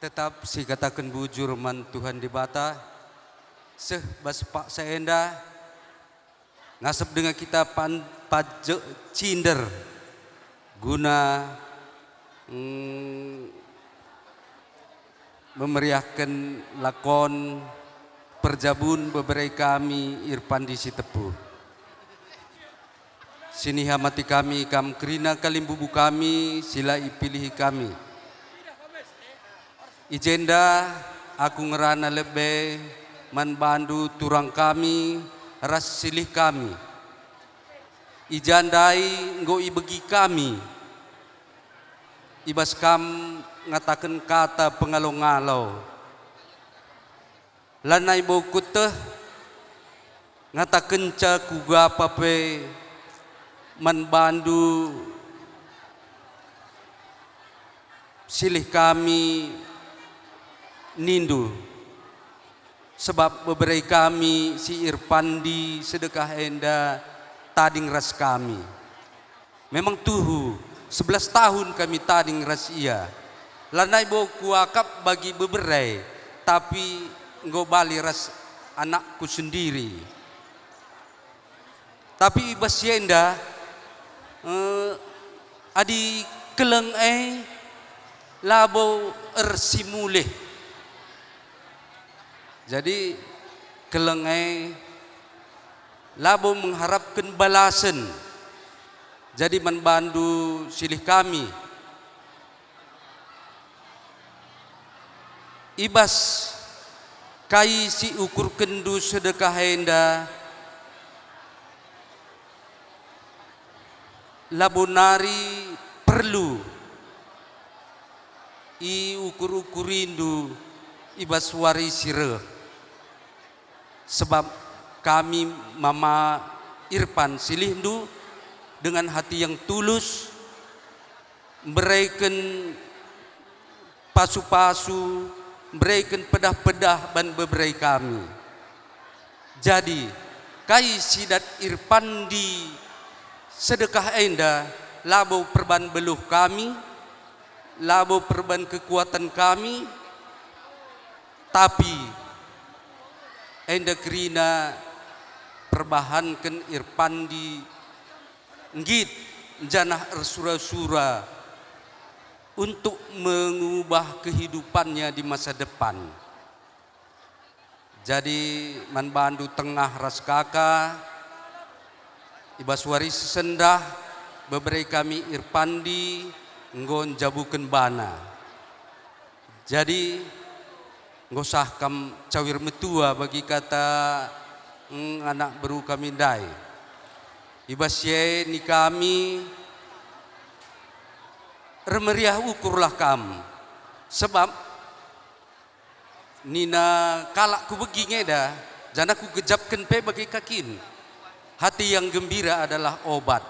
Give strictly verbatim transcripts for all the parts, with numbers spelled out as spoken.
Tetap sikataken bujur man Tuhan Dibata, seh bas paksa enda, ngasap denga kita pan-, pajek cinder guna, mm, memeriahken lakon perjabun bebere kami Irpandi Sitepu. Siniha mati kami kam kerina kalimbubu kami si la ipilihi kami. I jenda aku ngerana lebe man bandu turang kami ras silih kami. I ja ndai enggo ibegi kami i bas kam ngataken kata pengalo-ngalo. Lanai bo kueteh ngatakenca kuga pe man bandu silih kami nindu, sebab bebere kami si Irpandi Sedekah enda tading ras kami. Memang tuhu, sebelas tahun kami tading ras ia. Lanai bo kuakap bagi bebere, tapi enggo bali ras anakku sendiri. Tapi i bas si enda, eh, adi keleng e labo ersimulih. Jadi, keleng e labo mengharapken balasen. Jadi, man bandu silih kami, i bas kai si ukurkenndu sedekah enda, labo nari perlu iukur-ukurindu i bas wari si reh. Sebab kami mama Irpan silihndu dengan hati yang tulus, mbereken pasu-pasu, mbereken pedah-pedah ban bebere kami. Jadi, kai si dat Irpandi sedekah enda labo perban beluh kami, labo perban kekuatan kami, tapi enda kerina perbahanken Irpandi nggit janah ersura-sura untuk mengubah kehidupannya di masa depan. Jadi, man bandu tengah ras kaka, i bas wari si sendah, bebere kami Irpandi enggo njabuken bana. Jadi, enggo sah kam cawir metua bagi kata, mm, anak beru kami ndai. I bas si e ni kami, ermeriah ukurlah kam, sebab nina kalak kubegi ngeda, janah kugejapken pe bage ka kin. Hati yang gembira adalah obat.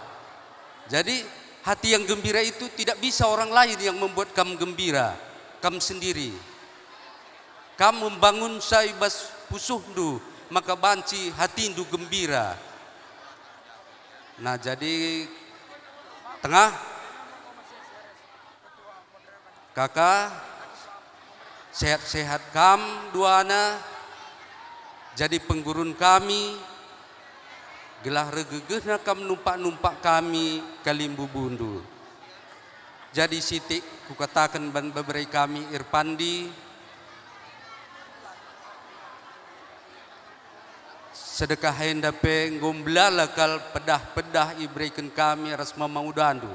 Jadi, hati yang gembira itu tidak bisa orang lain yang membuat kam gembira, kam sendiri. Kam membangunsa i bas pusuhndu, maka banci hatindu gembira. Nah, jadi tengah. Kaka, sehat-sehat kam duana, jadi penggurun kami, gelah regegehna kam numpak-numpak kami kalimbubundu. Jadi sitik kukataken ban bebere kami Irpandi, sedekah enda pe enggo mbelala kal pedah-pedah ibereken kami ras mama udandu.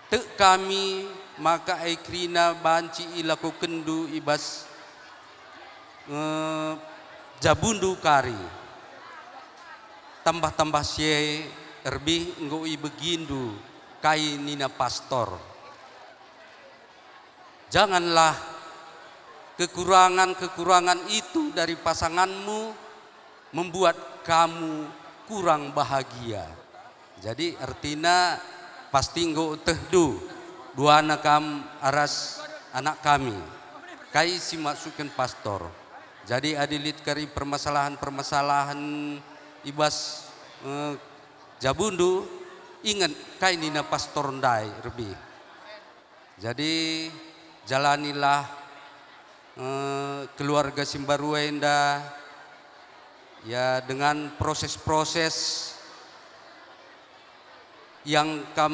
Tek kami maka e kerina banci ilakokenndu i bas, eh, jabundu kari. Tambah-tambah si e erbih enggo ibegindu kai nina pastor. Janganlah kekurangan-kekurangan itu dari pasanganmu membuat kamu kurang bahagia. Jadi, ertina pasti enggo tehndu duana kam aras anak kami. Kai si maksudken pastor? Jadi, adi lit kari permasalahen-permasalahen i bas, eh, jabundu, inget kai nina pastor ndai erbih. Jadi, Jalanilah, eh, keluarga si mbaru enda, ya, dengan proses-proses yang kam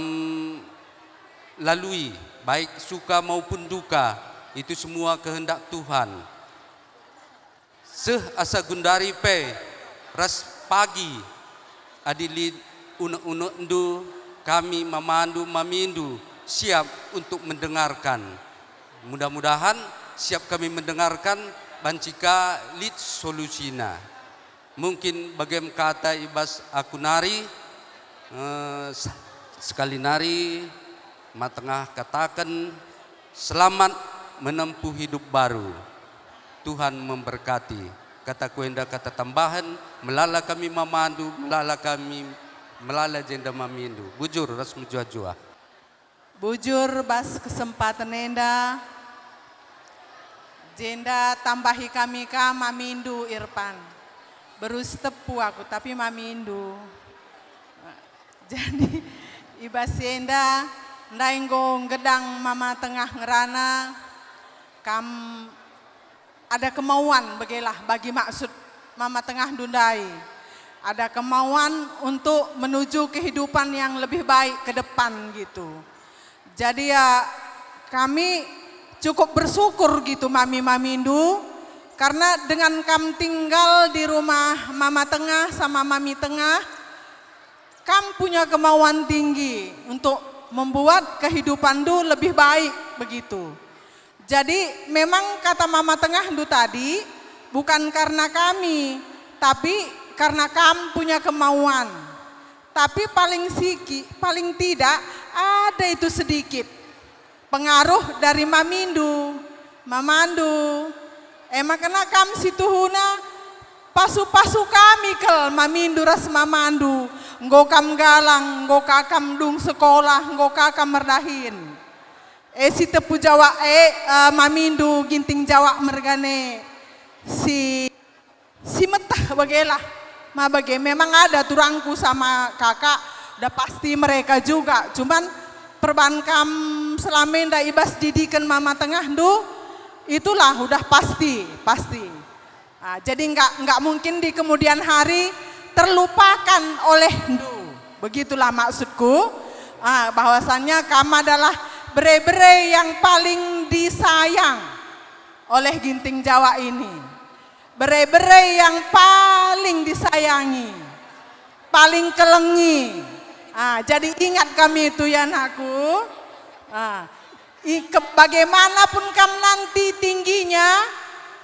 lalui, baik suka maupun duka, itu semua kehendak Tuhan. Seh asa gundari pe ras pagi, adi lit unek-unekndu, kami mamandu mamindu siap untuk mendengarkan. Mudah-mudahan siap kami mendengarkan banci ka lit solusina. Mungkin bagem kata i bas aku nari, eh, s-, sekali nari matengah kataken, "Selamat menempuh hidup baru. Tuhan memberkati." Kataku enda kata tambahen, melala kami mamandu, melala kami, melala jenda mamindu. Bujur ras mejuah-juah. Bujur bas kesempaten enda, jenda tambahi kami ka mamindu Irpan. Beru Sitepu aku, tapi mamindu. Jadi, i bas si enda, ndai enggo nggedang Mama Tengah ngerana, kam ada kemauan, begelah bagi maksud Mama Tengahndu ndai. Ada kemauan untuk menuju kehidupan yang lebih baik ke depan gitu. Jadi ya, kami cukup bersyukur gitu mami-mamindu, karena dengan kam tinggal di rumah Mama Tengah sama Mami Tengah, kam punya kemauan tinggi untuk membuat kehidupanndu lebih baik begitu. Jadi, memang kata Mama Tengahndu tadi, bukan karena kami, tapi karena kam punya kemauan. Tapi paling siki, paling tidak ada itu sedikit pengaruh dari mamindu, mamandu. E maka kam situhuna pasu-pasu kami kal mamindu ras mamandu, enggo kam galang, enggo ka kam dung sekolah, enggo ka kam merdahin. E si tepu Jawa e, eh, mamindu Ginting Jawa mergane si, si meteh bagelah. Ma bage memang ada turangku sama kakak, udah pasti mereka juga. Cuman perban kam selama enda i bas didiken Mama Tengahndu, itulah udah pasti, pasti. Ah, jadi nggak, nggak mungkin di kemudian hari terlupakan olehndu. Begitulah maksudku, ah, bahwasannya kam adalah bere-bere yang paling disayang oleh Ginting Jawa ini. Bere-bere yang paling disayangi, paling kelengi. Ah, jadi ingat kami itu ya, anakku. Ah, I, ke-, bagaimanapun kam nanti tingginya,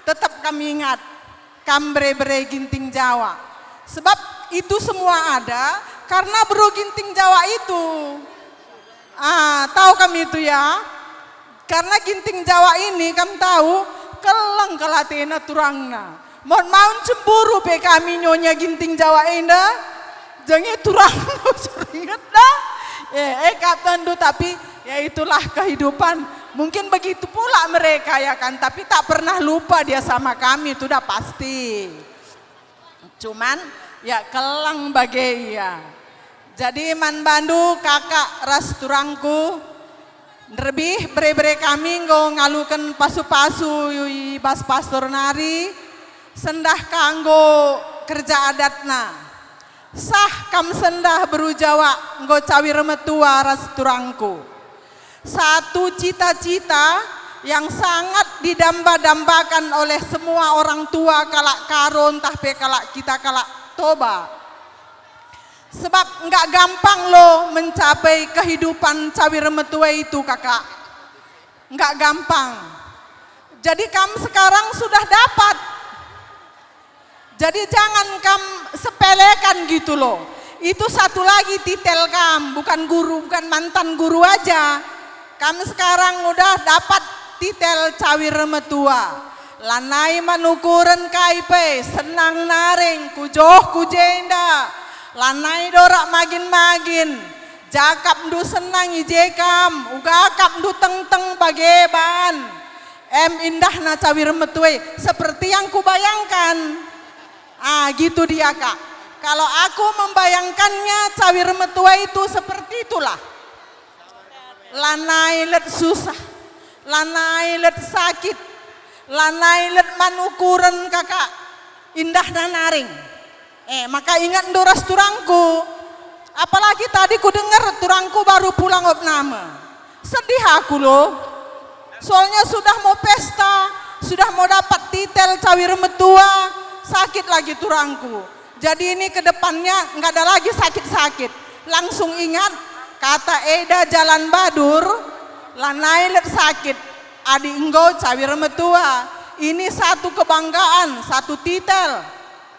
tetap kami ingat, kam bere-bere Ginting Jawa. Sebab itu semua ada karena beru Ginting Jawa itu. Ah, tahu kami itu ya? Karena Ginting Jawa ini, kam tahu, keleng kal atena turangna. Mon maun cemburu pe kami nyonya Ginting Jawa enda, jange turang seringet dah. Eh, eh, katandu, tapi ya itulah kehidupan. Mungkin begitu pula mereka, ya kan, tapi tak pernah lupa dia sama kami, itu dah pasti. Cuman, ya, keleng bage ia. Jadi, man bandu, kakak ras turangku, nderbih bere-bere kami enggo ngaluken pasu-pasu i bas pastor nari, sendah ka enggo kerja adatna. Sah kam sendah beru Jawa enggo cawir metua ras turangku. Satu cita-cita yang sangat didamba-dambakan oleh semua orang tua kalak Karo ntah pe kalak kita kalak Toba. Sebab nggak gampang lo mencapai kehidupan cawir metua itu, kakak. Nggak gampang. Jadi kam sekarang sudah dapat. Jadi jangan kam sepelekan gitu loh. Itu satu lagi titel kam, bukan guru, bukan mantan guru aja. Kam sekarang udah dapat titel cawir metua. Lanai man ukuren kai pe, senang naring, kujoh ku jenda. Lanai dorak magin-magin. Jakapndu senang i je kam, uga akapndu tengteng bage ban. Em indahna cawir metua e, seperti yang kubayangkan. Ah, gitu dia, Kak. Kalau aku membayangkannya, cawir metua itu seperti itulah. Lanai let susah. Lanai let sakit, lanai let man ukuren kakak indahna naring. Eh, maka ingetndu ras turangku. Apalagi tadi kudenger turangku baru pulang opname. Sedih aku loh. Soalnya sudah mau pesta, sudah mau dapat titel cawir metua, sakit lagi turangku. Jadi ini ke depannya nggak ada lagi sakit-sakit. Langsung ingat kata eda jalan badur, lanai let sakit, adi enggo cawir metua. Ini satu kebanggaan, satu titel,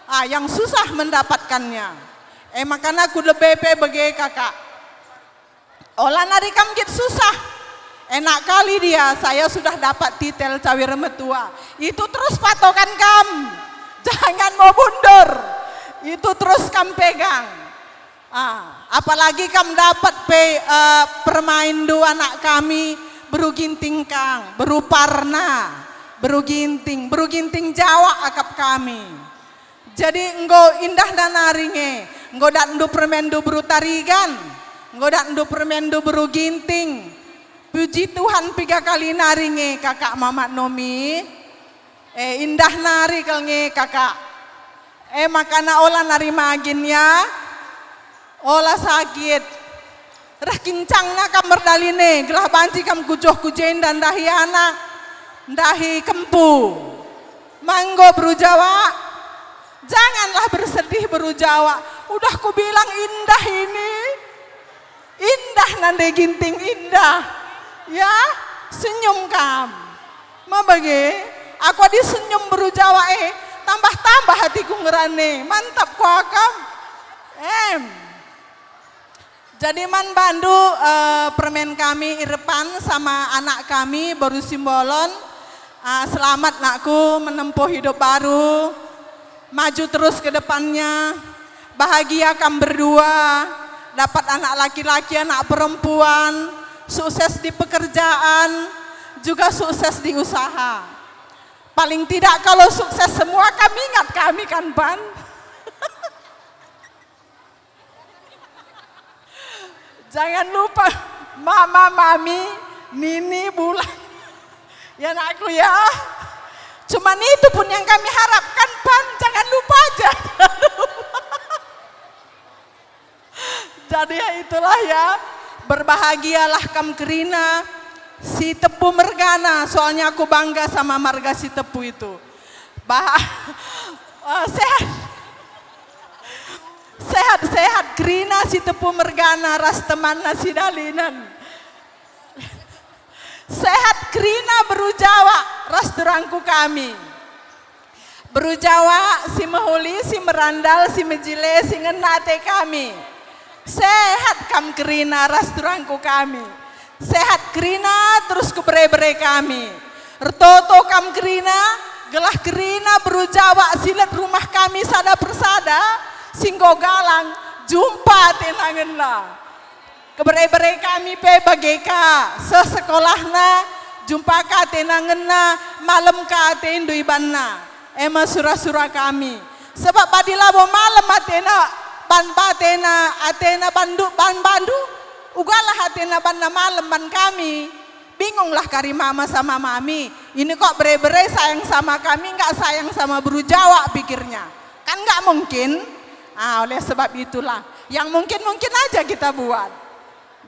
ah, yang susah mendapatkannya. Eh, makana ku lebe pe bage kakak. Ola nari kam nggit susah. Enak kali dia, saya sudah dapat titel cawir metua. Itu terus patokan kam. Jangan mau mundur. Itu terus kam pegang. Ah, apalagi kam dapat pe, eh, permainndu anak kami, beru Ginting Kang, beru Parna, beru Ginting, beru Ginting Jawa akap kami. Jadi enggo indahna nari nge, enggo datndu permainndu beru Tarigan, enggo datndu permainndu beru Ginting. Puji Tuhan, piga kali nari nge kakak Mamat Nomi. Eh, indah nari kal nge kakak. Eh, makana ola nari magin ya. Ola sakit. Reh kincangna kam merdaline, gelah banci kam kujoh ku jenda ndahi anak, ndahi kempu. Manggo beru Jawa, janganlah bersedih beru Jawa. Udah kubilang indah ini. Indah nande Ginting, indah. Ya, senyum kam. Ma bage, aku adi senyum beru Jawa e, tambah-tambah hatiku ngerane. Mantap kuakap. Em. Jadi man bandu, eh, permen kami Irpan sama anak kami Boru Simbolon. Ah, selamat nakku menempuh hidup baru. Maju terus ke depannya. Bahagia kam berdua, dapat anak laki-laki, anak perempuan, sukses di pekerjaan, juga sukses di usaha. Paling tidak kalau sukses semua, kam ingat kami kan, Pan? Jangan lupa mama, mami, nini, bulan. Ya, nakku, ya. Cuman itu pun yang kami harapkan, Pan. Jangan lupa aja. Jadi, ya, itulah, ya. Berbahagialah kam kerina Sitepu mergana. Soalnya aku bangga sama marga Sitepu itu. Bah-, eh, sehat. Sehat-sehat kerina Sitepu mergana ras temanna si Dalinan. Sehat kerina beru Jawa ras turangku kami. Beru Jawa si mehuli, si merandal, si mejile, si ngena ate kami. Sehat kam kerina ras turangku kami. Sehat kerina terus ku bere-bere kami. Ertoto kam kerina, gelah kerina beru Jawa si let rumah kami sada persada, si enggo galang, jumpa atena ngena. Kebere-bere kami pe bage ka, seh sekolahna, jumpa ka atena ngena, malem ka atendu ibanna. E me sura-sura kami. Sebab badi labo malem atena, ban batena, atena bandu, ban bandu, ugalah atena banna malem ban kami. Bingunglah kari mama sama mami. Ini kok bere-bere sayang sama kami, nggak sayang sama beru Jawa pikirnya. Kan nggak mungkin. Ah, oleh sebab itulah, yang mungkin-mungkin aja kita buat.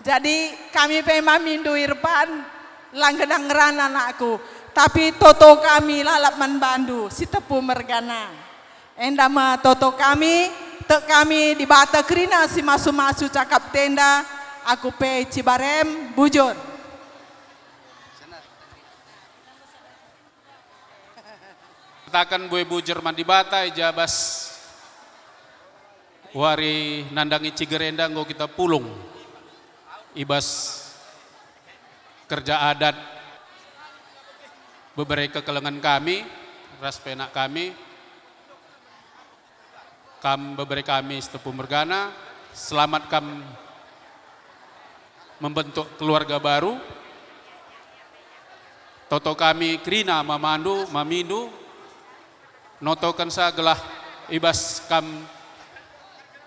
Jadi, kami pe mamindu Irpan, lang gedang ngerana anakku. Tapi toto kami lalap man bandu, Sitepu mergana. Enda me toto kami, tek kami Dibata kerina si masu-masu cakap tenda, aku pe Cibarem, bujur. Kataken bue bujur man Dibata i ja bas wari nandangi ciger enda enggo kita pulung i bas kerja adat bebere kekelengen kami ras pe anak kami. Kam bebere kami Sitepu mergana, selamat kam membentuk keluarga baru. Toto kami kerina mamandu, mamindu, notokensa gelah i bas kam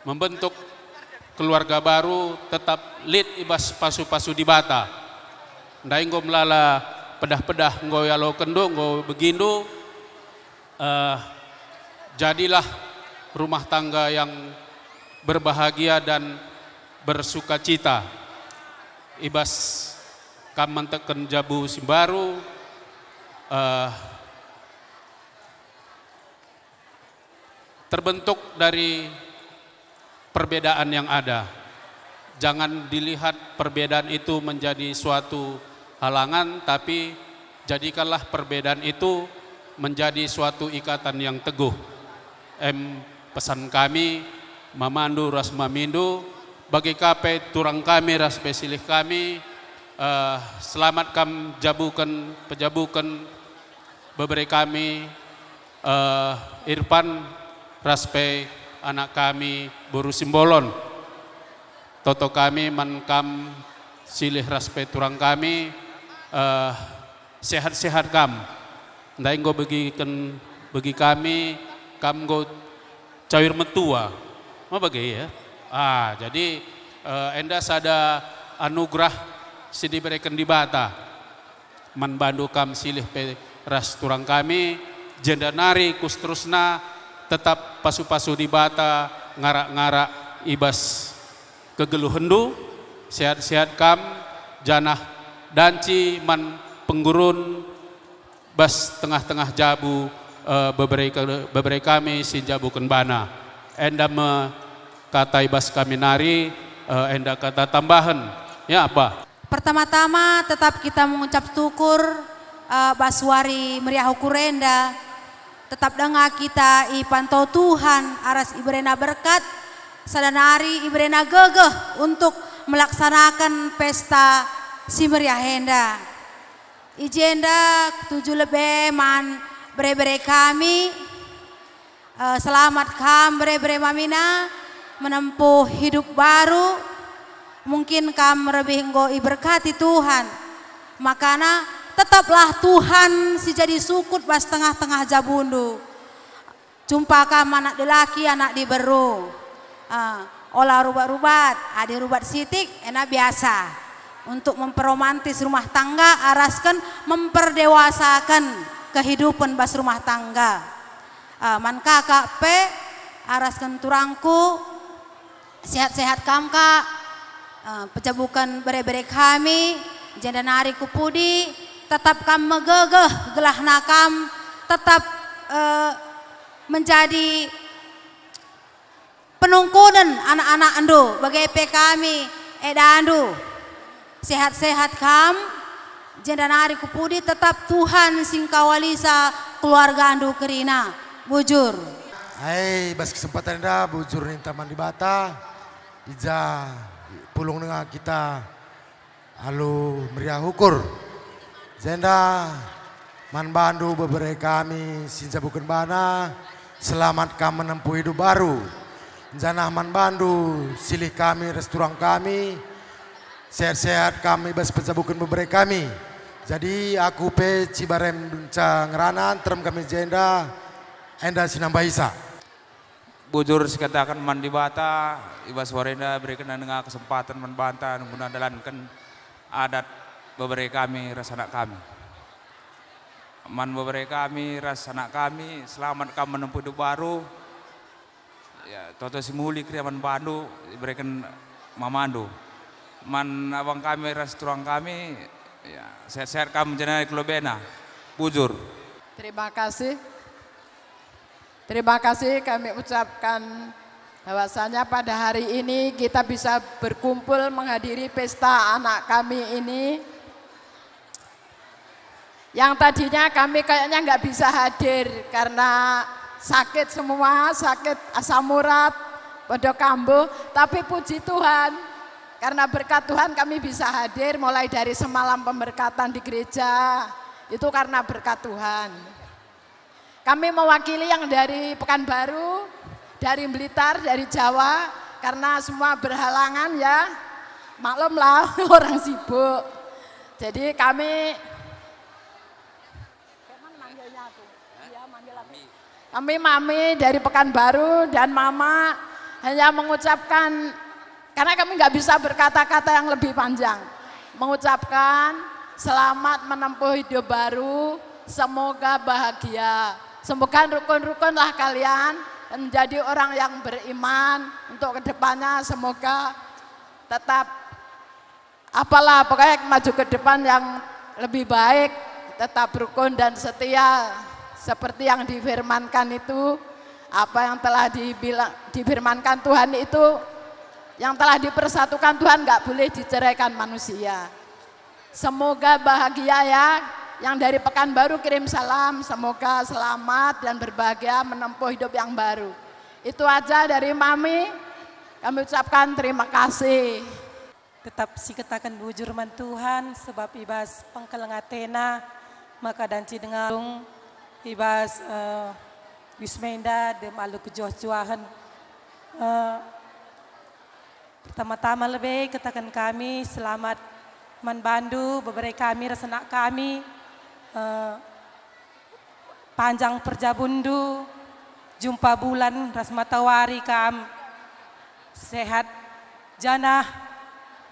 membentuk keluarga baru tetap lit i bas pasu-pasu Dibata. Ndai enggo melala Pedah-pedah enggo ialokenndu, enggo begindu, eh, jadilah rumah tangga yang berbahagia dan bersukacita. I bas kam mentekken jabu si mbaru, eh, terbentuk dari perbedaan yang ada. Jangan dilihat perbedaan itu menjadi suatu halangan, tapi jadikanlah perbedaan itu menjadi suatu ikatan yang teguh. Em, pesan kami, mamandu ras mamindu, bage ka pe turang kami ras pe silih kami, eh, selamat kam jabuken, pejabuken bebere kami, eh, Irpan ras pe anak kami Boru Simbolon. Toto kami man kam silih ras pe turang kami, eh, sehat-sehat kam. Ndai enggo begiken, begi kami, kam enggo cawir metua. Ma bage, ya? Ah, jadi, eh, enda sada anugerah si dibereken Dibata man bandu kam silih pe ras turang kami, jenda nari ku seterusna tetap pasu-pasu Dibata ngarak-ngarak i bas kegeluhenndu, sehat-sehat kam, janah danci man penggurun bas tengah-tengah jabu, eh, bebere ke-, bebere kami si njabuken bana. Enda me kata i bas kami nari, eh, enda kata tambahen. Ya, apa? Pertama-tama, tetap kita mengucap syukur, eh, bas wari meriah ukur enda. Tetap denga kita ipanto Tuhan aras iberena berkat, sada nari iberena gegeh untuk melaksanaken pesta si meriah enda. I jenda tuju lebe man bere-bere kami, eh, selamat kam bere-bere mamina menempuh hidup baru. Mungkin kam lebih enggo iberkati Tuhan. Makana, tetaplah Tuhan si jadi sukut bas tengah-tengah jabundu. Jumpa kam anak dilaki, anak diberu. Ah, ola rubat-rubat, adi rubat sitik, ena biasa. Untuk memperomantis rumah tangga, arasken memperdewasaken kehidupen bas rumah tangga. Ah, man kakak pe, arasken turangku, sehat-sehat kam, Kak. Eh, pejabuken bere-bere kami, jenda nari ku pudi, tetap kam megegeh, gelahna kam tetap, eh, menjadi penungkunen anak-anakndu, bage pe kami, edandu. Sehat-sehat kam, jenda nari ku pudi tetap Tuhan si engkawalisa keluargandu kerina. Bujur. Ai, bas kesempatan enda bujur ninta man Dibata, i ja pulung denga kita alu meriah ukur. Jenda man bandu bebere kami si njabuken bana, selamat kam menempuh hidup baru. Janah man bandu silih kami ras turang kami, sehat-sehat kami bas pejabuken bebere kami. Jadi aku pe Cibarem Benca ngerana, nterem kami jenda, enda si nambahisa. Bujur sikataken man Dibata, i bas wari enda iberekenNa denga kesempaten man banta guna ndalanken adat bebere kami ras anak kami. Man bebere kami ras anak kami, selamat kam menempuh hidup baru. Ya, toto si muli kerina man bandu ibereken mamandu. Man abang kami ras turang kami, ya, sehat-sehat kam jenda nari ku lobena. Bujur. Terima kasih. Terima kasih kami ucapkan bahwasanya pada hari ini kita bisa berkumpul menghadiri pesta anak kami ini. Yang tadinya kami kayaknya nggak bisa hadir karena sakit semua, sakit asam urat, podo kambuh. Tapi puji Tuhan, karena berkat Tuhan kami bisa hadir mulai dari semalam pemberkatan di gereja. Itu karena berkat Tuhan. Kami mewakili yang dari Pekanbaru, dari Blitar, dari Jawa, karena semua berhalangan ya. Maklumlah, orang sibuk. Jadi kami, kami mami dari Pekanbaru dan mama hanya mengucapkan, karena kami nggak bisa berkata-kata yang lebih panjang, mengucapkan Selamat menempuh hidup baru, semoga bahagia. Semoga rukun-rukunlah kalian menjadi orang yang beriman untuk kedepannya. Semoga tetap, apalah, pokoknya maju ke depan yang lebih baik, tetap rukun dan setia seperti yang difirmankan itu, apa yang telah dibila-, difirmankan Tuhan itu, yang telah dipersatukan Tuhan nggak boleh diceraikan manusia. Semoga bahagia ya, yang dari Pekanbaru kirim salam, semoga selamat dan berbahagia menempuh hidup yang baru. Itu aja dari Mami, kami ucapkan terima kasih. Tetap sikataken bujur man Tuhan, sebab i bas pengkeleng atena maka banci denga i bas, eh, wisma enda dem alu kejuah-juahen. Eh, pertama-tama lebe kataken kami selamat man bandu, bebere kami ras anak kami, eh, panjang perjabunndu, jumpa bulan ras matawari kam, sehat, janah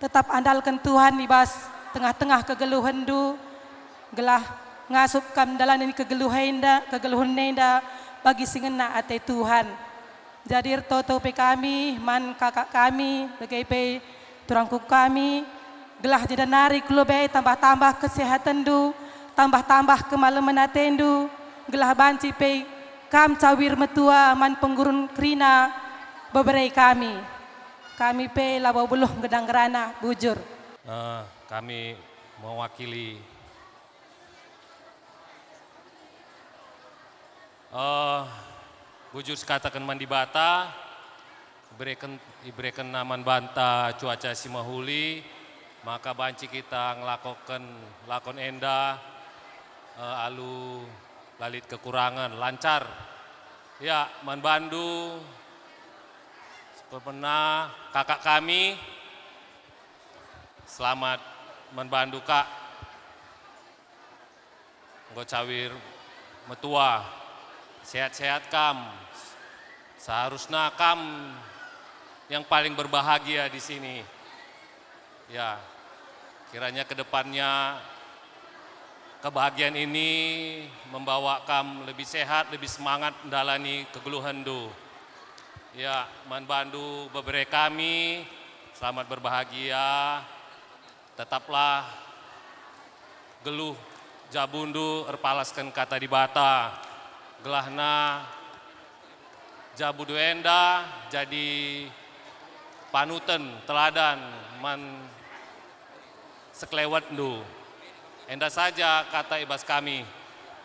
tetap andalken Tuhan i bas tengah-tengah kegeluhenndu, gelah ngasup kam ndalani kegeluh enda, kegeluhen enda bagi si ngena ate Tuhan. Jadi ertoto pe kami man kakak kami, bage pe turangku kami, gelah jenda nari ku lebe tambah-tambah kesehatenndu, tambah-tambah kemalemen atendu, gelah banci pe kam cawir metua man penggurun kerina bebere kami. Kami pe labo beluh nggedah ngerana, bujur. Eh, kami mewakili Eh, bujur sikataken man Dibata, ibereken, iberekenNa man banta cuaca si mehuli, maka banci kita ngelakoken lakon enda, eh, alu la lit kekurangen, lancar. Ya, man bandu, sepenuhna kakak kami, selamat man bandu, Kak. Enggo cawir metua, sehat-sehat kam. Seharusna kam yang paling berbahagia di sini. Ya, kiranya ke depannya kebahagiaan ini membawa kam lebih sehat, lebih semangat mendalani kegeluhenndu. Ya, man bandu bebere kami, selamat berbahagia. Tetaplah geluh jabundu erpalasken Kata Dibata, gelahna jabundu enda jadi panuten, teladan man sekelewetndu. Enda saja kata i bas kami.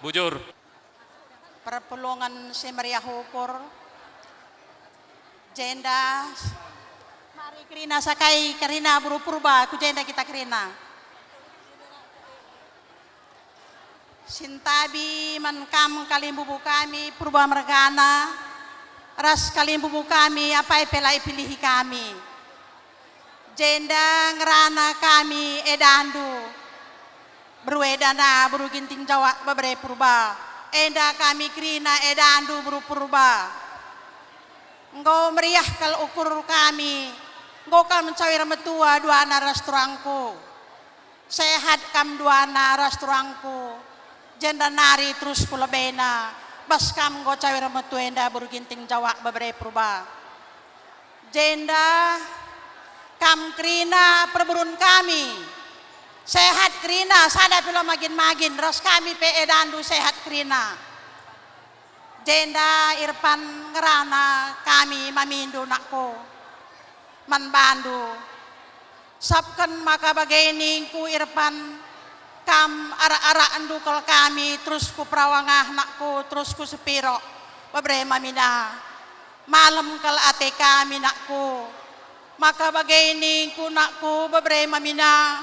Bujur. Perpulungen si meriah ukur. Jenda mari kerina sakai kerina beru Purba, ku jenda kita kerina. Sintabi man kam kalimbubu kami Purba mergana, ras kalimbubu kami apai pe la ipilihi kami. Jenda ngerana kami edandu, beru edana beru Ginting Jawak bebere Purba, enda kami kerina edandu beru Purba. Enggo meriah kal ukur kami, enggo kal mencawir metua duana ras turangku. Sehat kam duana ras turangku, jenda nari terus ku lebena, bas kam enggo cawir metua enda beru Ginting Jawak bebere Purba. Jenda kam kerina perburun kami. Sehat kerina, sada pe la magin-magin, ras kami pe edandu sehat kerina. Jenda Irpan ngerana kami mamindu nakku, man bandu. Sabken maka bage ningku Irpan, kam arak-arakndu kal kami terus ku Perawangah nakku, terus ku Sepirok, bebere mamina. Malem kal ate kami nakku, maka bage ningku nakku bebere mamina.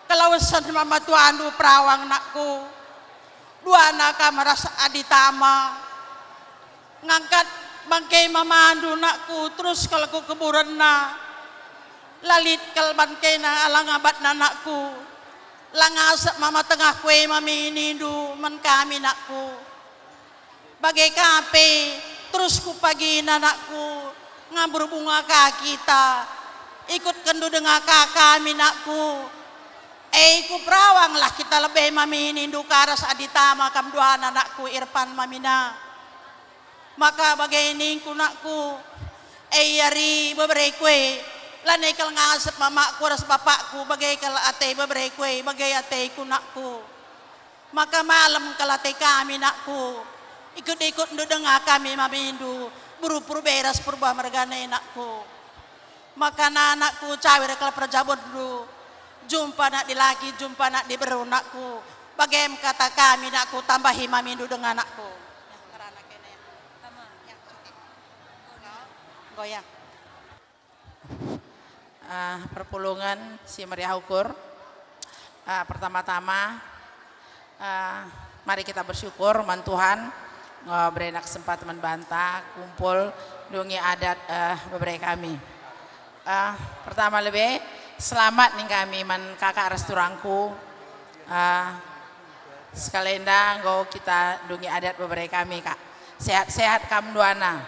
Kelawesen mama tuandu Perawang nakku, duana kam ras adi tama. Ngangkat bangke mamandu nakku terus kal ku kuburenna. La lit kal bangkena alang abatna nakku. La ngasep mama tengah kue mami nindu man kami nakku. Bage ka pe, terus ku pagina nakku, ngambur bunga ka kita. Ikutkenndu denga ka kami nakku. E, ku Perawanglah kita lebe mami nindu ka ras adi tama kam duana, nakku, Irfan mamina. Maka bage ningku, nakku, e, iari bebereku e, lanai kal ngasep mamakku ras bapakku, bage kal ate bebereku e, bage ateku, nakku. Maka malem kal ate kami, nakku, ikut-ikutndu denga kami mamindu, beru Purbe ras Purba mergana e, nakku. Maka, nakku, cawir kal perjabundu, jumpa anak dilaki, jumpa anak diberu, nakku. Bage me kata kami, nakku, tambahi mamindu denga, nakku. Ya, ngerana kena ya. Tama. Ya, oke. Goyang. Ah, perpulungen si meriah ukur. Ah, pertama-tama, ah, mari kita bersyukur man Tuhan, eh, berena kesempatan man banta kumpul dungi adat, eh, bebere kami. Eh, pertama lebe, selamat ning kami man kakak ras turangku. Eh, sekalenda enggo kita dungi adat bebere kami, Kak. Sehat-sehat kam duana.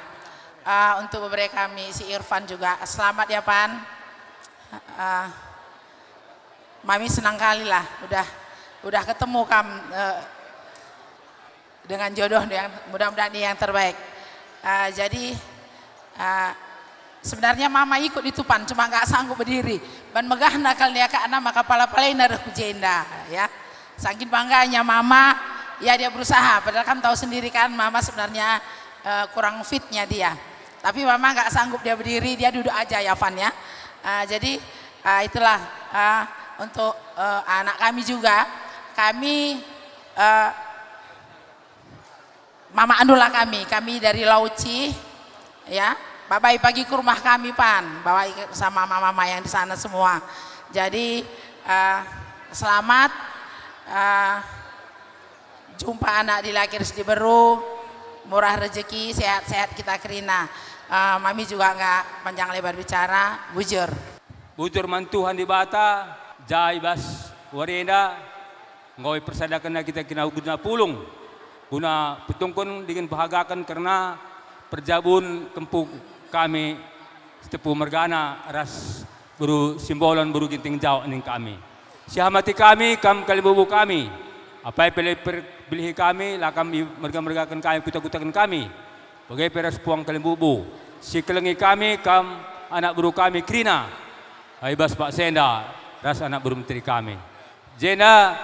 Eh, untuk bebere kami si Irfan juga, selamat ya, Pan. Eh, Mami senang kali lah, udah, udah ketemu kam, eh, dengan jodoh yang mudah-mudahan yang terbaik. Eh, jadi, eh, sebenarnya Mama ikut itu, Pan, cuma nggak sanggup berdiri. Ban megahna kal niakakna maka pala-palaina reh ku jenda, ya. Saking bangganya Mama, ya, dia berusaha. Padahal kan tahu sendiri kan, Mama sebenarnya, eh, kurang fitnya dia. Tapi Mama nggak sanggup dia berdiri, dia duduk aja ya, Fan, ya. Ah, jadi, ah, itulah, ah, untuk, eh, anak kami juga. Kami, eh, Mama Andula kami, kami dari Lauci, ya. Babai pagi ke rumah kami, Pan, bawa sama mama-mama yang di sana semua. Jadi, eh, selamat, eh, jumpa anak dilaki ras diberu, murah rejeki, sehat-sehat kita kerina. Eh, mami juga nggak panjang lebar bicara, bujur. Bujur man Tuhan Dibata, ja i bas wari enda enggo ipersadakenNa kita kerina guna pulung, guna petungkun dingen pehagaken kerna perjabun kempu kami Sitepu mergana ras beru Simbolon, beru Ginting Jawak ning kami. Sihamati kami kam kalimbubu kami. Apai pe la iperbelihi kami, la kam imerga-mergaken kami, kuta-kutaken kami. Bage pe ras puang kalimbubu. Sikelengi kami kam anak beru kami kerina. I bas paksa enda ras anak beru menteri kami. Jenda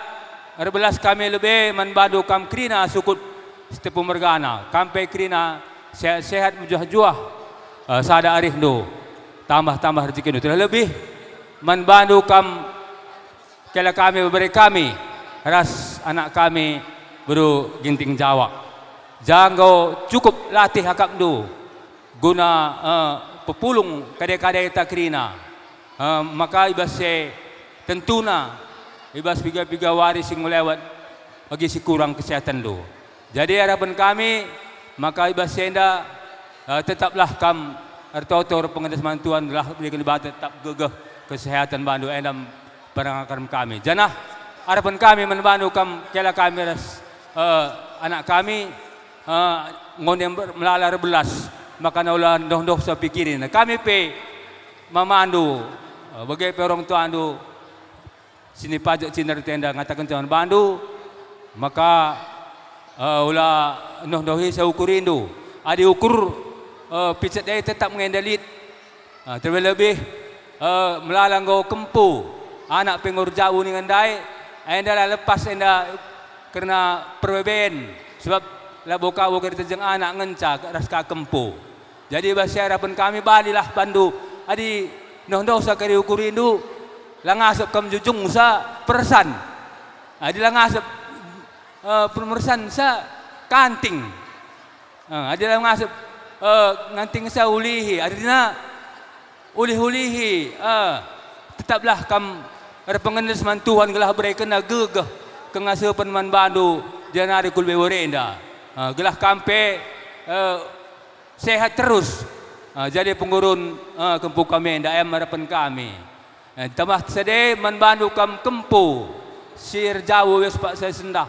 erbelas kami lebe man bandu kam kerina sukut Sitepu mergana, kam pe kerina sehat-sehat, mejuah-juah, eh, sada arihndu, tambah-tambah rejekindu. Terlebih man bandu kam kela kami, bebere kami, ras anak kami beru Ginting Jawak. Ja enggo cukup latih akapndu guna, eh, pepulung kade-kadeta kerina. Eh, maka i bas si tentuna, i bas piga-piga wari si enggo lewat, bagi si kurang kesehatenndu. Jadi arapen kami, maka i bas si enda, eh, tetaplah kam ertoto erpengendes man Tuhan, gelah ibereken Dibata tetap gegeh kesehatan bandu enda perangakam kami. Janah arapen kami man bandu kam kela kami ras, eh, anak kami, eh, enggo ber-, melala erbelas, maka ula ndoh-ndoh sa pikirin. Kami pe mamandu, eh, bage pe orang tuandu, sini pajak cina ras enda ngataken man bandu, maka, eh, ula ndoh-ndohi sa ukurindu. Adi ukur, eh, picet e tetap nge enda lit. Ah, terlebih-lebih, eh, melala enggo kempu, anak pe enggo erjabu ningen ndai, enda la lepas enda kerna perbeben, sebab labo kabo kerina tejeng anak ngenca ras ka kempu. Jadi bas si arapen kami balilah bandu, adi ndoh-ndoh sa kari ukurindu, la ngasep kam jujungsa persan. Adi la ngasep, eh, permersansa kanting. Eh, adi la ngasep, eh, ngantingsa ulihi, artina ulih-ulihi, eh, tetaplah kam erpengendes man Tuhan gelah berekenNa gegeh kengasepen man bandu, jenari ku lebe wari enda. Eh, gelah kam pe, eh, sehat terus, eh, jadi pengurun, eh, kempu kami enda, em arapen kami. Eh, tambah sade man bandu kam kempu si erjabu i bas paksa sendah.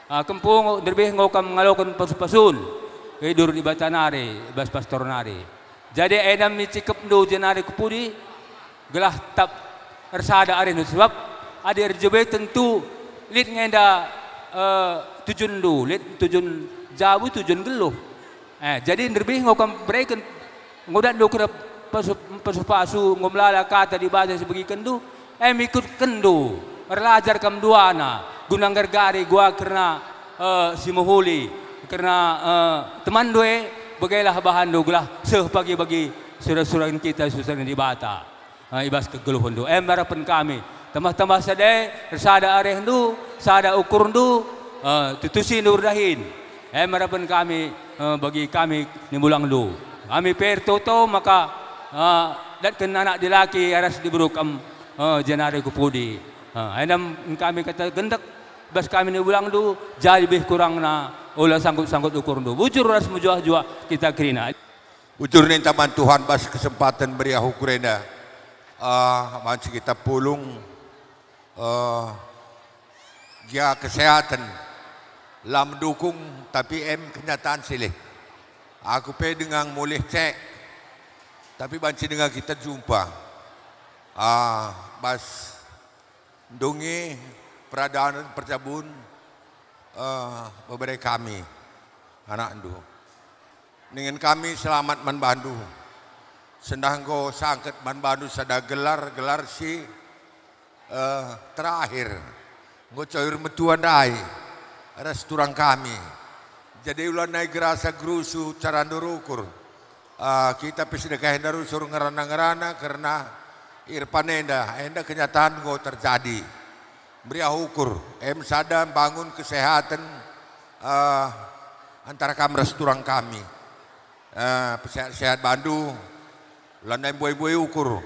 Ah, kempu enggo, nderbih enggo kam ngaloken pasu-pasun, idur Dibata nari, i bas pastor nari. Jadi enda me cikepndu jenari ku pudi, gelah tetap ersada arihndu, sebab Adi erjabeten tu lit nge enda, eh, tujunndu, lit tujun jabu, tujun geluh. Eh, jadi nderbih enggo kam bereken, enggo datndu kerna pasu-, pasu-pasu, enggo melala kata Dibata si ibegikenndu, eh, mikutkenndu, erlajar kam duana, guna nggergari gua kerna, eh, si mehuli, kerna, eh, temanndu e, begailah bahanndu gelah seh pagi bagi sura-suraken kita susuren Dibata. Ah, i bas kegeluhenndu. Em arapen kami, tambah-tambah sada, ersada arehndu, sada ukurndu, eh, tutusindu erdahin. Em arapen kami, eh, bagi kami nibulangndu. Kami pe ertoto maka, eh, datken anak dilaki ras diberu kam, eh, jenari ku pudi. Eh, enda kami kata gendek bas kami nibulangndu, jadi lebih kurangna ola sangkut-sangkut ukurndu. Bujur ras mejuah-juah kita kerina. Bujur ninta man Tuhan bas kesempaten meriah ukur enda. Ah, banci kita pulung, eh, gia kesehatan. La mendukung, tapi em kenyataan silih. Aku pe denga mulih cek, tapi banci denga kita jumpa. Ah, bas ndungi peradanen perjabun, eh, bebere kami, anakndu. Ningen kami selamat man bandu. Sendah enggo sangket man bandu sada gelar, gelar si, eh, terakhir. Enggo coyur metua ndai ras turang kami. Jadi ula nai gerasa gerusu carandu rukur. Ah, kita pe sidekah enda rusur ngerana-ngerana kerna irpan enda, enda kenyataan enggo terjadi. Meriah ukur, em sada mbangun kesehatan, eh, antara kam ras turang kami. Eh, pesehat-sehat bandu, lanai mbuai-mbuai ukur.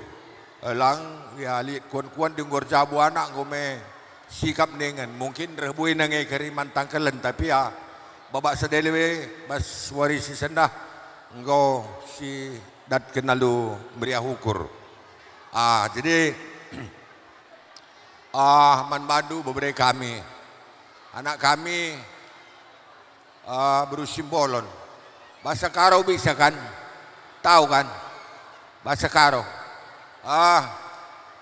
Eh, lang, ya, lit kuan-kuan di enggo erjabu anak enggo me sikap ningen. Mungkin reh buena nge keri man tangkelen, tapi ya, babak sedele we bas wari si sendah enggo si datken alu meriah ukur. Ah, jadi, ah, man bandu bebere kami. Anak kami, ah, beru Simbolon. Bahasa Karo bisa kan? Tahu kan? Bahasa Karo. Ah,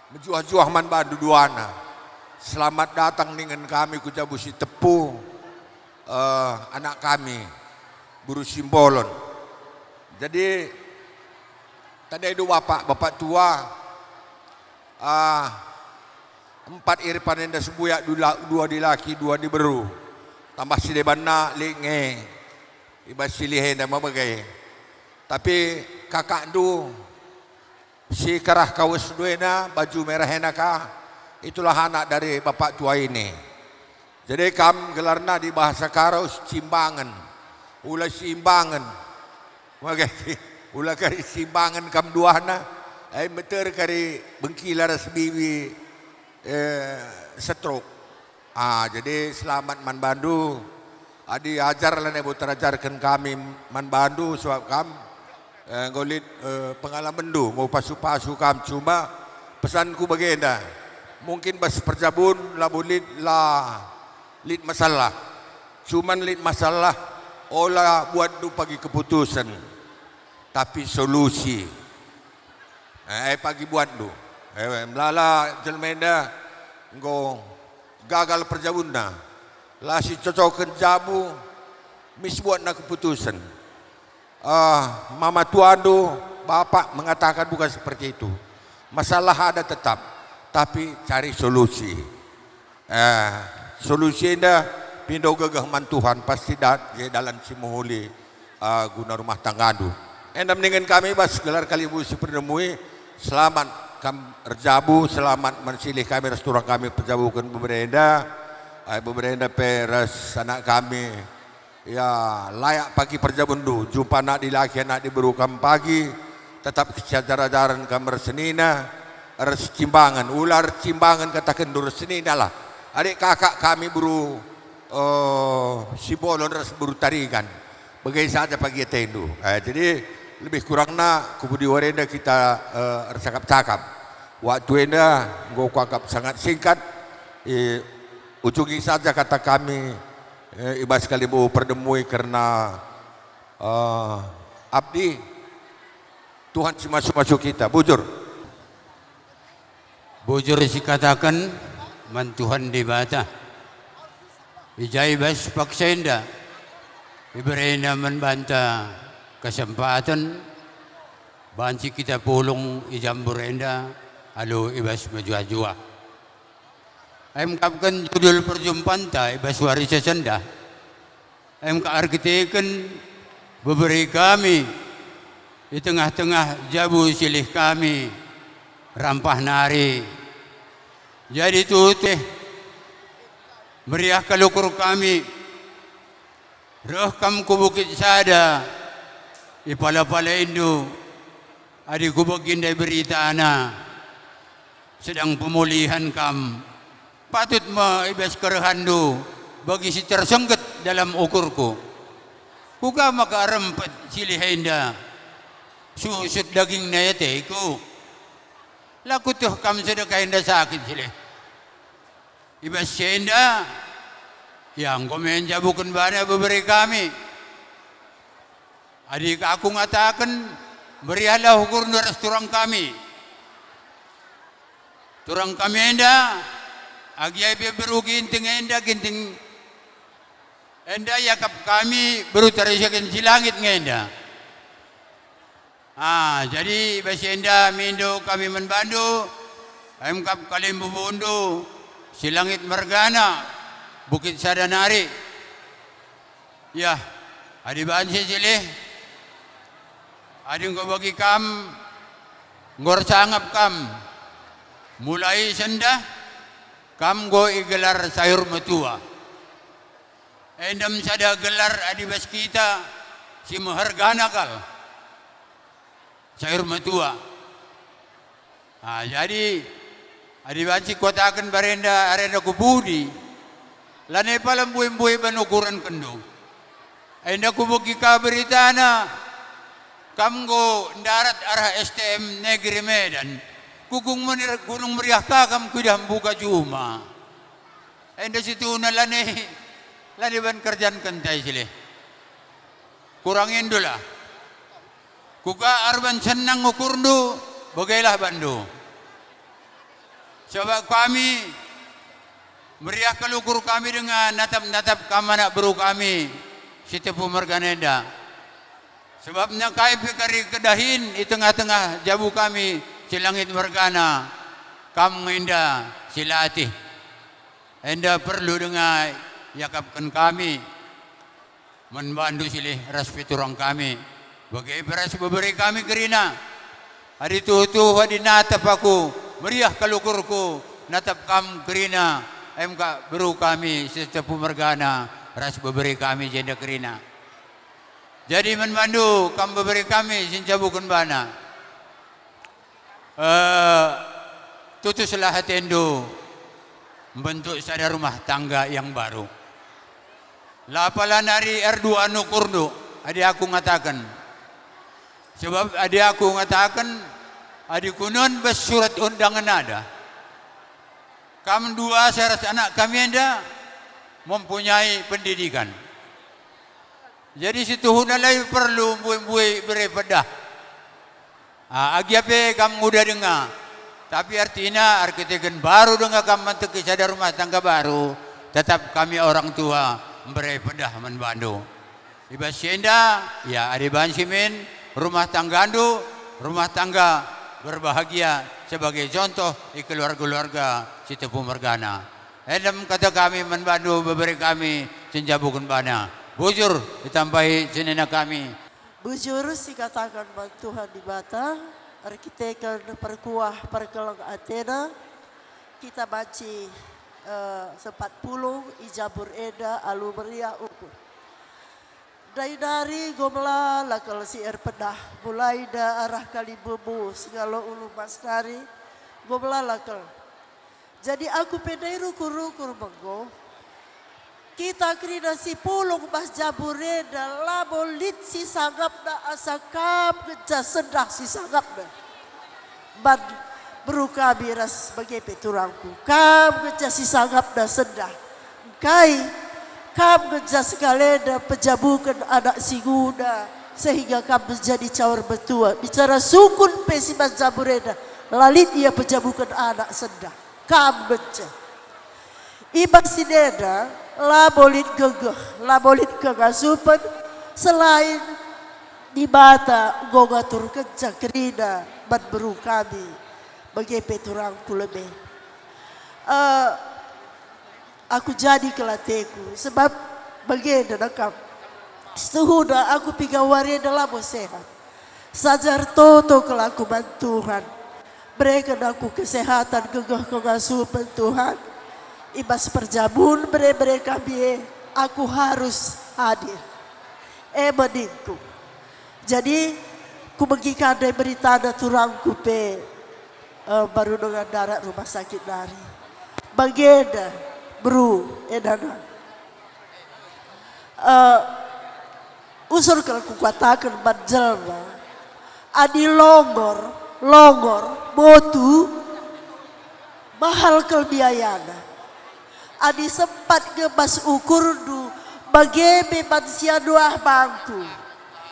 mejuah-juah man bandu duana. Selamat datang ningen kami ku jabu si tepu, eh, anak kami, beru Simbolon. Jadi, tadai du bapak, bapak tua, ah, empat irpan enda sembuyak, dua, dua dilaki, dua diberu. Tambah si debanna lit nge i bas silih enda mebege. Tapi kakakndu si kerah kawesndu ena, baju merah ena ka, itulah anak dari bapak tua ini. Jadi kam gelarna di bahasa Karo Simbangen. Ula Simbangen. Maka ula kari Simbangen kam duahna, ai meter kari bengkila ras bibi, eh, setruk. Ah, jadi selamat man bandu. Adi ajar lanai bo terajarken kami man bandu, sebab kam, eh, enggo lit, eh, pengalamenndu, enggo pasu-pasu kam. Cuma pesanku bagenda, mungkin bas perjabun labo lit la lit masalah. Cuman lit masalah, ola buatndu pagi keputusen, tapi solusi. Eh, pagi buatndu. Eh, melala jelma enda enggo gagal perjabunna. La sicocoken jabu, mis buatna keputusen. Ah, mama tuandu, bapak mengatakan bukan seperti itu. Masalah ada tetap, tapi cari solusi. Eh, solusi enda pindo gegeh man Tuhan, pasti dat je dalan si mehuli, eh, guna rumah tanggandu. Enda mendingen kami bas gelar kalimbubu si perdemui, selamat kam erjabu, selamat man silih kami ras turang kami perjabuken bebere enda. Eh, bebere enda pe ras anak kami, ya, layak pagi perjabunndu, jumpa anak dilaki, anak diberu kam pagi, tetap kesiajar-ajaren kam ersenina, ercimbangen, ula ercimbangen katakenndu erseninalah. Adik kakak kami beru, eh, Sibolon ras beru Tarigan, bage saja pagi atendu. Eh, jadi lebih kurangna kubudi wari enda kita, eh, ercakap-cakap. Waktu enda enggo kuanggap sangat singkat, eh, ujungi saja kata kami, eh, i bas kalimbubu perdemui kerna, eh, abdi Tuhan si masu-masu kita. Bujur. Bujur sikataken, man Tuhan Dibata. I ja i bas paksa enda iberena man banta kesempaten banci kita pulung i Jambur enda alu i bas mejuah-juah. Emkapken judul perjumpanta i bas wari sesenda. Emka erkiteken bebere kami i tengah-tengah jabu silih kami rampah nari. Jadi tuhu meriah kal ukur kami. Reh kam ku Bukit Sada, ipala-palaindu, adi kubegi ndai beritana, sedang pemulihan kam. Patut me i bas kerehanndu bagi si tersengget dalam ukurku. Kuga maka rempet silih enda susut dagingna i ateku? La kueteh kam sedekah enda sakit silih. I bas si enda, ia enggo me njabuken bana bebere kami. Adi aku ngataken, meriahlah ukurndu ras turang kami. Turang kami enda, agi ai pe beru ginting enda, ginting enda iakap kami beru tarisaken si langit nge enda. Ah, jadi bas enda mindo kami man bandu, emkap kalimbubundu, si langit mergana, Bukit Sada nari. Yah, adi banci silih, adi enggo bagi kam, enggo ersangap kam, mulai sendah, kam enggo igelar sayur metua. Enda me sada gelar adi bas kita si mehergana kal. Sayur metua. Ah, jadi, adi banci kuataken barenda arenda ku pudi, lanai pala mbue-mbue ban ukurenkenndu. Enda kubegi ka beritana, kam enggo ndarat arah S T M Negeri Medan, ku Gunung Meriah, Gunung Meriah ka kam kuidah mbuka juma. Enda situhuna lanai, lanai ban kerjanken tai silih. Kurangindulah. Kuga arban senang ukurndu, begailah bandu. Sabap kami meriah kal ukur kami denga natap-natap kam anak beru kami si tepu mergana enda. Sebabna kai pe kari kedahin i tengah-tengah jabu kami si langit mergana, kam nge enda si latih. Enda perlu denga iakapken kami man bandu silih ras pe turang kami, bage pe ras bebere kami kerina. Adi tuhu-tuhu adi natap aku, meriah kal ukurku, natap kam kerina, emkap beru kami si tepu mergana ras bebere kami jenda kerina. Jadi man bandu kam bebere kami si njabuken bana. Eh, tutuslah atendu mbentuk sada rumah tangga yang baru. La pala nari erduan ukurndu adi aku ngataken. Sebab adi aku ngataken, adi kunon bas surat undangan ada, kam dua asa ras anak kami enda mempunyai pendidikan. Jadi situhuna la perlu mbue-mbue bere pedah. Ah, agi pe kam nguda denga, tapi artina erkiteken baru denga kam manteki sada rumah tangga baru, tetap kami orang tua mbere pedah man bandu. I bas si enda, ya, adi banci min rumah tanggandu, rumah tangga berbahagia sebagai contoh i keluarga-keluarga si tepu mergana. Enda me kata kami man bandu bebere kami si njabuken bana. Bujur itambahi senina kami. Bujur sikataken man Tuhan Dibata, erkiteken perkuah perkeleng atena, kita banci, eh, sempat pulung i Jambur enda alu meriah ukur. Ndai nari enggo melala kal si erpedah, mulai nda arah Kalimbubung singalo Ulu Emas nari enggo melala kal. Jadi aku pe ndai rukur-rukur me enggo. Kita kerina si pulung bas Jambur enda labo lit sisangapna asa kam ngenca sendah sisangapna. Man beru kami ras bage pe turangku, kam ngenca sisangapna sendah. Engkai kam ngenca sekalenda pejabuken anak si nguda, sehingga kam menjadi caur metua. Bicara sukun pe si man Jambur enda, la lit ia pejabuken anak sendah. Kam ngenca. I bas si enda labo lit gegeh, labo lit kengasupen, selain Dibata enggo ngaturkenca kerina man beru kami, bage pe turangku lebe. Eh, aku jadi kal ateku, sebab bagenda nangkap. Setuhuna aku piga wari enda labo sehat. Saja ertoto kal aku man Tuhan. Bereken aku kesehatan gegeh kengasupen Tuhan. I bas perjamun bere-bere kami e, aku harus hadir. E me ningku. Jadi, kubegi kande beritana turangku pe, eh, baru dengan darat rumah sakit nari. Bagenda, beru, edana. Eh, usur kal kukataken man jelma, adi longor, longor, motu, mahal kal biayana. Adi sempat nge bas ukurndu, bage me man si anuah bangku.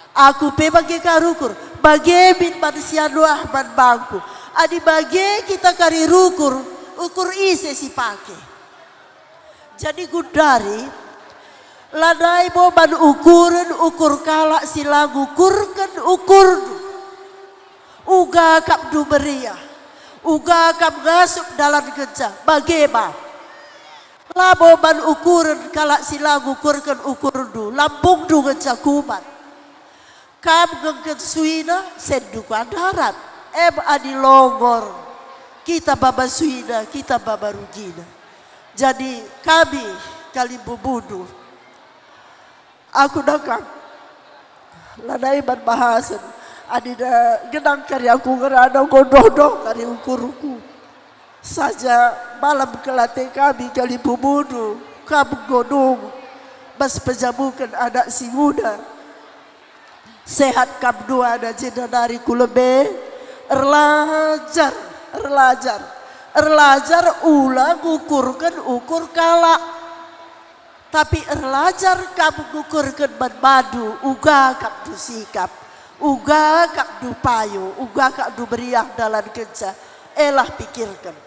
Aku pe bage ka rukur, bage min man si anuah man bangku. Adi bage kita kari rukur, ukur ise si pake? Jadi gundari, lanai bo man ukuren ukur kalak si la ngukurken ukurndu. Uga kapndu meriah, uga kam ngasup dalan kenca, bage ma. Labo man ukuren kalak si la ngukurken ukurndu, lambungndu ngenca kumat. Kam ngengken suina, sendu ka darat. Em adi longor, kita baba suina, kita baba rugina. Jadi kami kalimbubundu. Aku nangkap, lanai man bahasen, adina genang kari aku ngerana enggo doh-doh kari ukurku. Saja malam kal ate kami kalimbubundu, kam enggo dung bas pejamuken anak si nguda. Sehat kam duana jenda nari ku lebe, erlajar, erlajar, erlajar ula ngukurken ukur kalak. Tapi erlajar kam ngukurken man bandu, uga kapndu sikap, uga kapndu payo, uga kapndu meriah dalankenca, elah pikirken.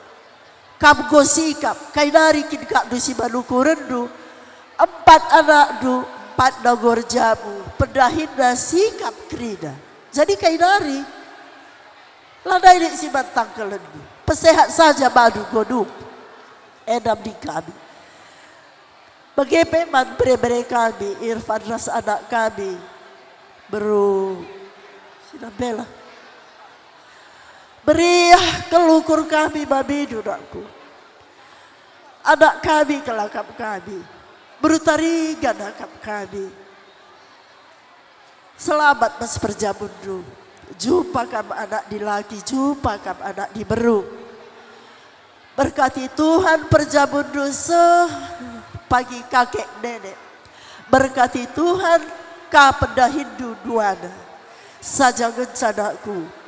Kam enggo sikap, kai nari kin kakndu si man ukurenndu? Empat anakndu, empatna enggo erjabu, pendahinna sikap kerina. Jadi kai nari? Lanai lit si man tangkelenndu. Pesehat saja bandu enggo dung. Enda nina kami. Bage pe man bere-bere kami, Irfan ras anak kami, beru Sinambela. Meriah kal ukur kami mamindu, nakku. Anak kami kal akap kami, beru Tarigan akap kami. Selamat bas perjamunndu. Jumpa kam anak dilaki, jumpa kam anak diberu. Berkati Tuhan perjamunndu seh pagi kakek nenek. Berkati Tuhan ka pendahinndu duana. Saja ngenca, nakku.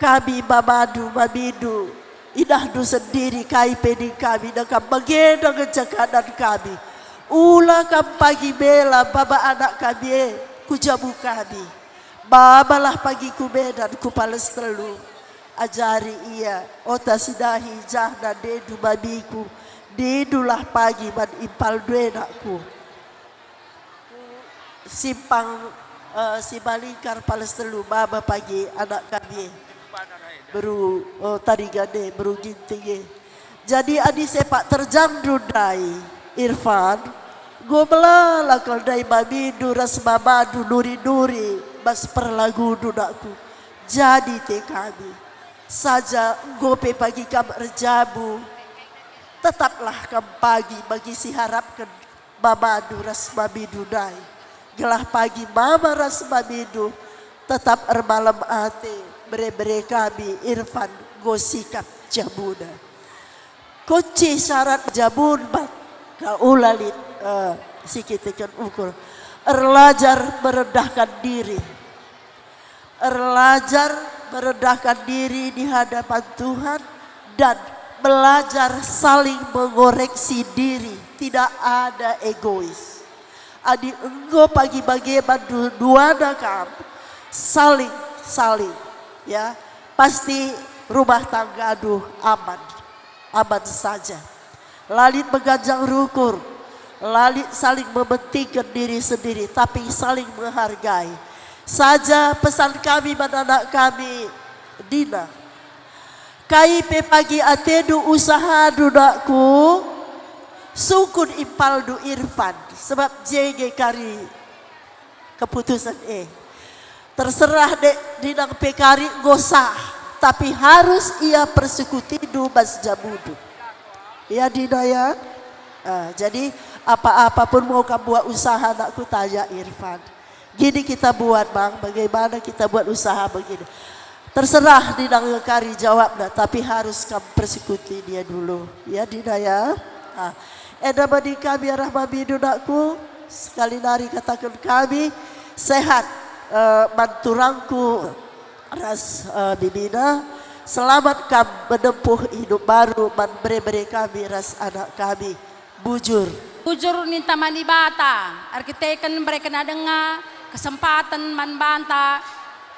Kami babandu, mamindu, idahndu sendiri kai pe ning kami, nangkap bagenda ngenca keadaan kami. Ula kam pagi bela baba anak kami e ku jabu kami. Babalah pagi ku Medan, ku Pales Telu. Ajari ia ota si dahi, janah ndendu mamiku, nindulah pagi man impalndu e, nakku. Simpang, eh, Simalingkar Pales Telu, baba pagi anak kami e. Beru, eh, Tarigan e, beru Ginting e. Jadi adi sepak terjangndu ndai, Irfan, enggo melala kal ndai mamindu ras babandu nuri-nuri bas perlagundu, nakku. Jadi ate kami, saja enggo pe pagi kam erjabu, tetaplah kam pagi bagi si harapken babandu ras mamindu ndai, gelah pagi mama ras mamindu tetap ermalem ate, bere-bere kami Irfan enggo sikap jabuna. Kunci syarat jabun banta ula lit, eh, si kitaken ukur. Erlajar merendahkan diri. Erlajar merendahkan diri di hadapan Tuhan dan belajar saling mengoreksi diri, tidak ada egois. Adi enggo pagi bage bandu duana kam, saling, saling, ya, pasti rumah tanggandu aman, aman saja. La lit meganjang rukur, la lit saling mementingken diri sendiri, tapi saling menghargai. Saja pesan kami man anak kami, Dina. Kai pe pagi atendu usahandu, nakku, sungkun impalndu Irfan, sebab je nge kari keputusen e. Terserah dek Dinang pe kari enggo sah, tapi harus ia persekutindu bas jabundu. Ya, Dina, ya? Ah, jadi apa-apa pun mau kam buat usaha, nakku, tanya Irfan. Gini kita buat, Bang, bagaimana kita buat usaha begini? Terserah Dinang kari jawabna, tapi harus kam persekuti dia dulu. Ya, Dina, ya? Ah, enda mani kami arah mamindu, nakku, sekali nari kataken kami, sehat, eh, man turangku ras, eh, bibina. Selamat kam menempuh hidup baru man bere-bere kami ras anak kami. Bujur. Bujur ninta man Dibata, erkiteken berekena denga kesempaten man banta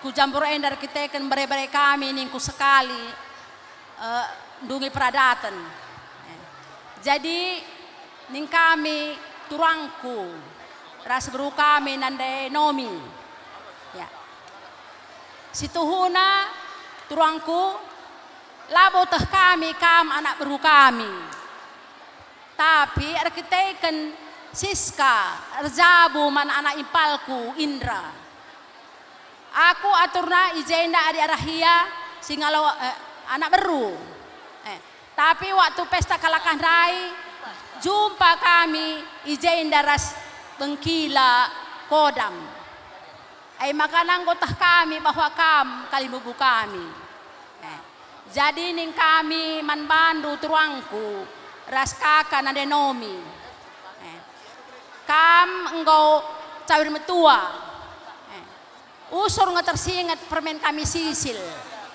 ku jambur enda, erkiteken bere-bere kami ningku sekali, eh, ndungi peradaten. Eh, jadi, ning kami turangku ras beru kami nande Nomi. Ya. Situhuna, turangku, labo teh kami kam anak beru kami. Tapi erkiteken Siska erjabu man anak impalku Indra. Aku aturna i jenda adi arah ia si ngalo, eh, anak beru. Eh, tapi waktu pesta kalakah ndai, jumpa kami i jenda ras bengkila kodam. E maka nanggo teh kami bahwa kam kalimbubu kami. Eh, jadi ning kami man bandu turangku ras kaka nande Nomi. Eh, kam enggo cawir metua. Eh, usur nge tersinget permen kami sisil.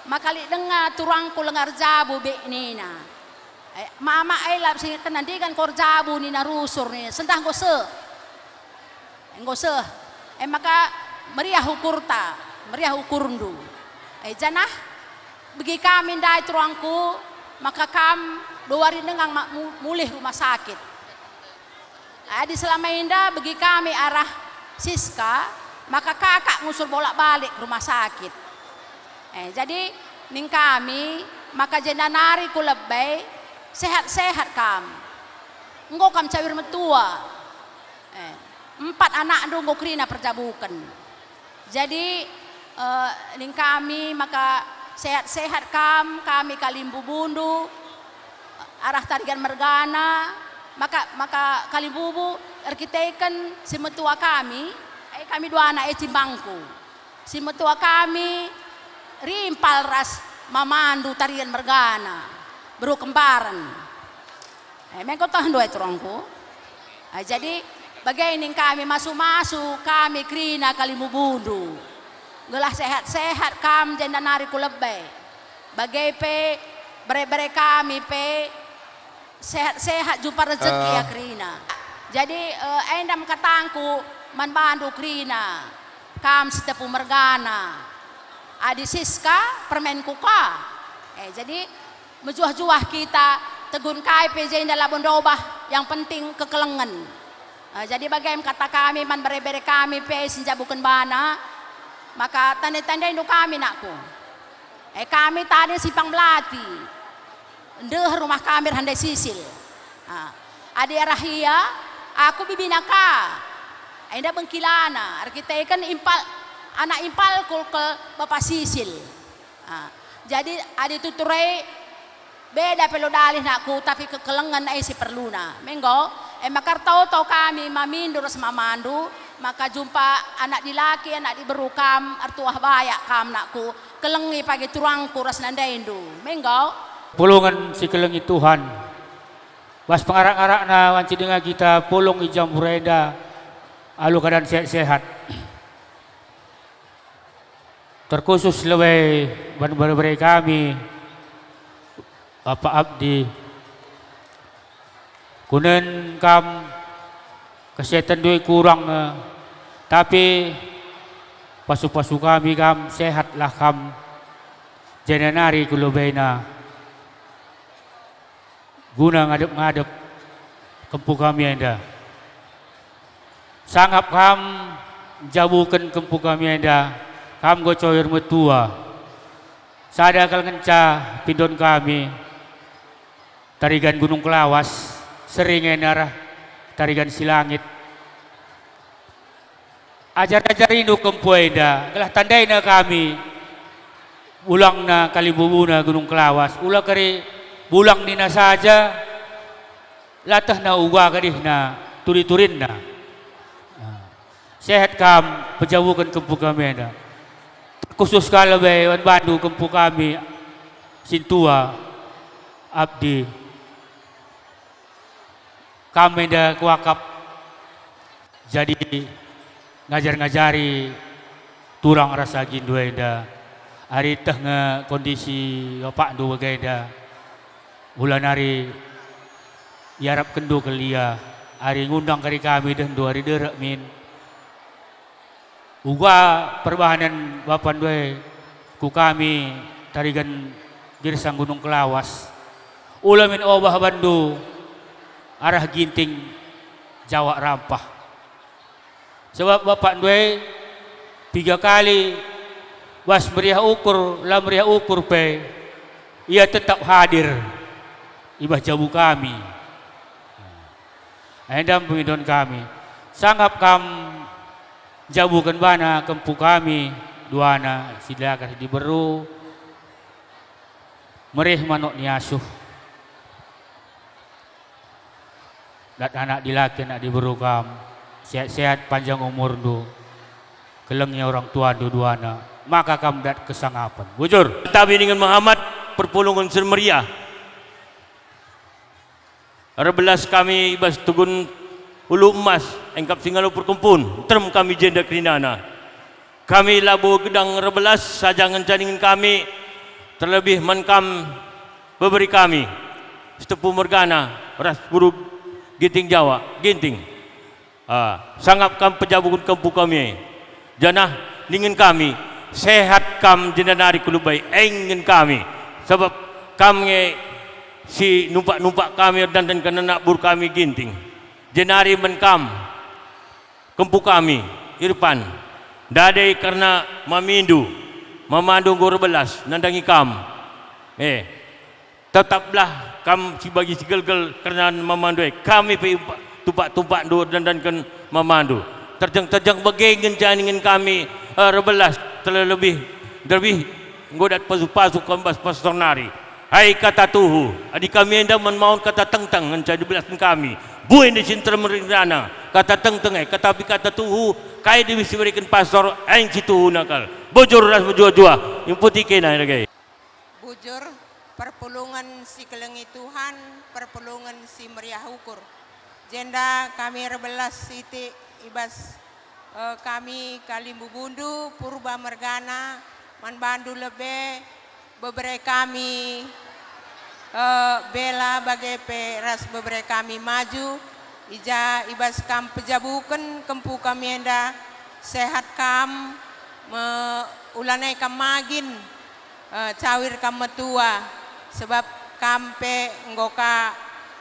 Maka lit denga turangku lenga erjabu bek nina. Eh, mama e lap singetkenna, ndigan ko erjabu nina rusur nina, sendah enggo seh. Enggo seh, e maka meriah ukurta, meriah ukurndu. E, janah begi kami ndai turangku, maka kam dua wari denga ma-, mu-, mulih rumah sakit. Adi selama enda begi kami arah Siska, maka kakak ngusur bolak-balik rumah sakit. E, jadi ning kami, maka jenda nari ku lebe, sehat-sehat kam. Enggo kam cawir metua. Eh, empat anakndu enggo kerina perjabuken. Jadi, eh, ning kami maka sehat-sehat kam, kami kalimbubundu, arah tarigan mergana, maka, maka kalimbubu erkiteken si metua kami, eh, kami dua anak e cimbangku. Si metua kami rimpal ras mamandu tarian mergana, beru kembaren. Eh, mengko tehndu e turangku. Ah, jadi, bage ning kami masu-masu kami kerina kalimbubundu. Gelah sehat-sehat kam jenda nari ku lebe. Bage pe bere-bere kami pe sehat-sehat jumpa rezeki, ah, ya kerina. Jadi, eh, enda me katangku man bandu kerina, kam si tepu mergana. Adi Siska, permenku ka. Eh, jadi, mejuah-juah kita, tegun kai pe jenda labo ndobah, yang penting kekelengen. Eh, jadi bage me kata kami man bere-bere kami pe si njabuken bana, maka tande-tandendu kami, nakku. Eh, kami tading Simpang Melati. Ndeh rumah kami reh ndai sisil. Ah, adi arah ia, aku bibina ka. Enda bengkilana, erkiteken impal, anak impalku kal bapa sisil. Ah, jadi adi tutur e, beda pe lo dalih, nakku, tapi kekelengen e si perluna. Menggo, e maka ertoto kami mamindu ras mamandu, maka jumpa anak dilaki, anak diberu kam, ertuah bayak kam, nakku, kelengi pagi turangku ras nandendu. Menggo. Pulungen si kelengi Tuhan. Bas pengarak-ngarakna banci denga kita pulung i jambur enda alu keadaan sehat-sehat. Terkhusus lebe ban bere-bere kami, Bapa Abdi. Kunen kam kesehatendu e kurang, eh, tapi pasu-pasu kami kam, sehatlah kam, jenda nari ku lebena. Guna ngadep-ngadep Kempu kami enda. Sangap kam njabuken kempu kami enda, kam enggo cawir metua. Sada kal ngenca pindon kami, Tarigan Gunung Kelawas, sering e arah Tarigan Silangit. Ajar-ajarindu kempu enda, gelah tandaina kami bulangna kalimbubuna Gunung Kelawas, ula kari bulang nina saja, latehna uga gadihna turi-turinna. Ah. Sehat kam, pejabuken kempu kami enda. Khusus kal lebe man bandu kempu kami sintua, Abdi. Kam enda kuakap jadi ngajar-ngajari turang ras agindu enda. Ari teh nge kondisi bapakndu bagenda, ula nari iarapkenndu kal ia. Ari ngundang kari kami dehndu ari derek min. Uga perbahanen bapandu e ku kami Tarigan Girsang Gunung Kelawas. Ula min obah bandu arah Ginting Jawa Rampah. Sebab bapakndu e piga kali bas meriah ukur, la meriah ukur pe, ia tetap hadir i bas jabu kami. Enda pemindon kami. Sangap kam jabuken bana kempu kami, duana, si dilakar, si diberu, merih manuk ni asuh. Dat anak dilaki, anak diberu kam, sehat-sehat panjang umurndu, kelengi orang tuandu duana, maka kam dat kesangapen. Bujur. Tapi ningen Muhammad perpulungen si meriah. Erbelas kami i bas tugun ulu emas, engkap si ngalo perkempun, nterem kami jenda kerinana. Kami labo gedang erbelas saja ngenca ningen kami, terlebih man kam beberi kami, Sitepu mergana ras guru Ginting Jawa, Ginting. Ah, sangap kam pejabuken kempu kami e. Janah ningen kami, sehat kam jenda nari ku lebe e, ingen kami. Sabap kam nge si numpak-numpak kami erdandanken anak bur kami Ginting. Jenari man kam, kempu kami, Irpan. Ndai kerna mamindu, mamandu enggo erbelas nandangi kam. Eh, Tetaplah kam si bagi si gelgel kerna mamandu e. Kami pe umpa-, tumpak-tumpakndu erdandanken mamandu. Terjeng-terjeng bage ngenca ningen kami, eh, erbelas, terlebih, terlebih enggo dat pasu-pasu kam bas pastor nari. Hai kata tuhu, adi kami enda man maun kata tengteng ngenca dibelasken kami. Mbue nde si nterem ringrana kata tengteng e, katapi kata tuhu, kai demi si ibereken pastor, ain si tuhuna kal. Bujur ras mejuah-juah, imputi kena dage. Bujur, perpulungen si kelengi Tuhan, perpulungen si meriah ukur. Jenda kami erbelas sitik i bas, eh, kami kalimbubundu, Purba mergana, man bandu lebe, bebere kami, eh, Bela bage pe ras bebere kami Maju, i ja i bas kam pejabuken kempu kami enda, sehat kam, me-, ulanai kam magin, eh, cawir kam metua, sebab kam pe enggo ka,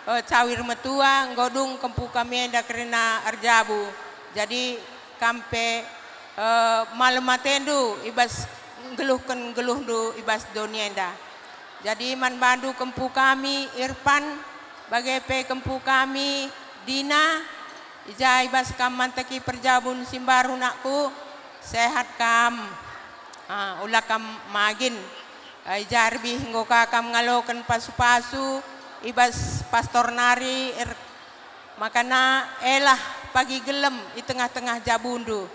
eh, cawir metua, enggo dung kempu kami enda kerina erjabu. Jadi, kam pe, eh, malem atendu i bas nggeluhken geluhndu i bas doni enda. Jadi, man bandu kempu kami, Irpan, bage pe kempu kami, Dina, i ja i bas kam manteki perjabun si mbaru, nakku, sehat kam. Ah, ula kam magin. Ah, i ja erbih enggo ka kam ngaloken pasu-pasu i bas pastor nari, er-, makana elah pagi gelem i tengah-tengah jabundu.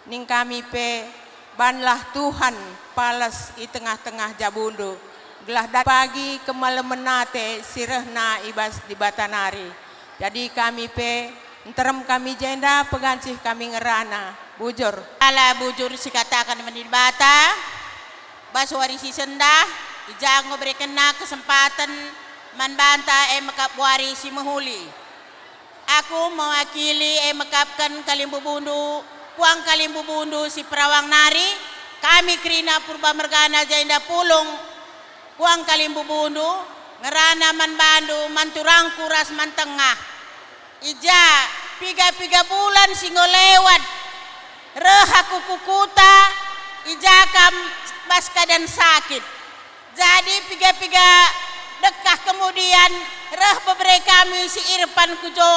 Ning kami pe, banlah Tuhan palas i tengah-tengah jabundu, gelah dat pagi kemalemen ate si rehna i bas Dibata nari. Jadi kami pe, nterem kami jenda, pegancih kami ngerana. Bujur. Ala bujur sikataken man Dibata, bas wari si sendah, i ja enggo berekenNa kesempaten man banta e mekap wari si mehuli. Aku mewakili e mekapken kalimbubundu, puang kalimbubundu si perawang nari, kami kerina Purba mergana jenda pulung, puang kalimbubundu, ngerana man bandu, man turangku ras man tengah. I ja piga-piga bulan si enggo lewat, reh aku ku kuta, i ja kam bas keadaan sakit. Jadi piga-piga dekah kemudian reh bebere kami si Irpan ku jo,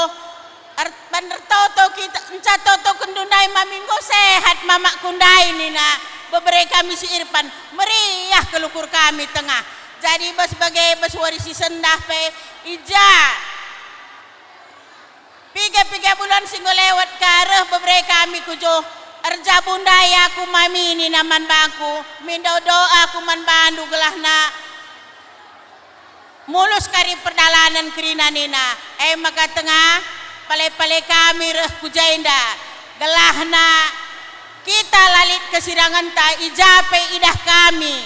er-, ban ertoto kita, nca totokenndu ndai mami enggo sehat mamakku ndai nina bebere kami si Irpan, meriah kal ukur kami tengah. Jadi bas bage bas wari si sendah pe i ja. Piga-piga bulan si enggo lewat ka reh bebere kami ku jo, erjabu ndai aku mami nina man bangku, mindo doa aku man bandu gelahna mulus kari perdalanen kerina nina, e maka tengah pale-pale kami reh ku jenda, gelahna kita la lit kesirangenta i ja pe idah kami.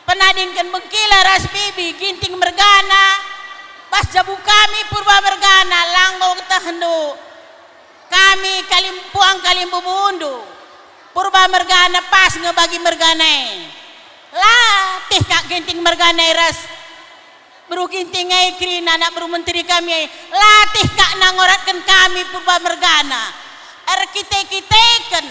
Penadingken bengkila ras bibi Ginting mergana, bas jabu kami Purba mergana, la enggo tehndu kami kalimpuang kalimbubundu. Purba mergana pas nge bagi mergana e. Latih kak Ginting mergana e ras beru Ginting e kerina anak beru menteri kami e. Latih kak nangoratken kami Purba mergana. Erkite-kiteken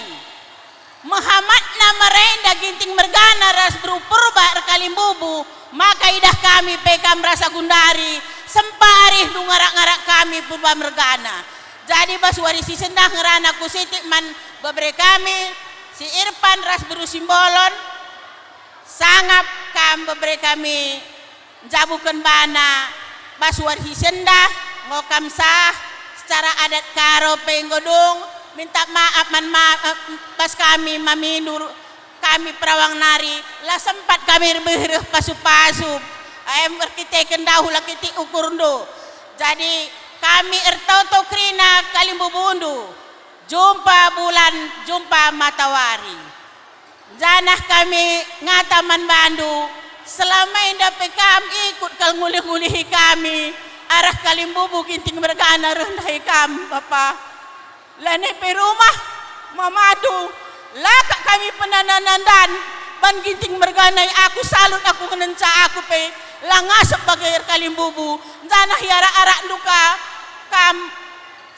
mehamatna merenda Ginting mergana ras beru Purba erkalimbubu, maka idah kami pe kam rasa gundari, sempa arihndu ngarak-ngarak kami Purba mergana. Jadi bas wari si sendah ngerana ku sitik man bebere kami, si Irpan ras beru Simbolon, sangap kam bebere kami njabuken bana bas wari si sendah, enggo kam sah secara adat Karo pe enggo dung, minta maaf man ma-, eh, bas kami mamindu kami perawang nari, la sempat kami reh pasu-pasu, em erkiteken dahu la kitik ukurndu. Jadi kami ertoto kerina kalimbubundu, jumpa bulan, jumpa matawari. Janah kami ngata man bandu, selama enda pe kam ikut kal ngulih-ngulihi kami, arah kalimbubu Ginting mergana reh ndahi kam, Bapa. Lanai pe rumah mamandu, la kak kami penanda-nandan ban Ginting mergana e, aku salut aku ngenca aku pe la ngasep bage erkalimbubu, janah iarak-arakndu ka kam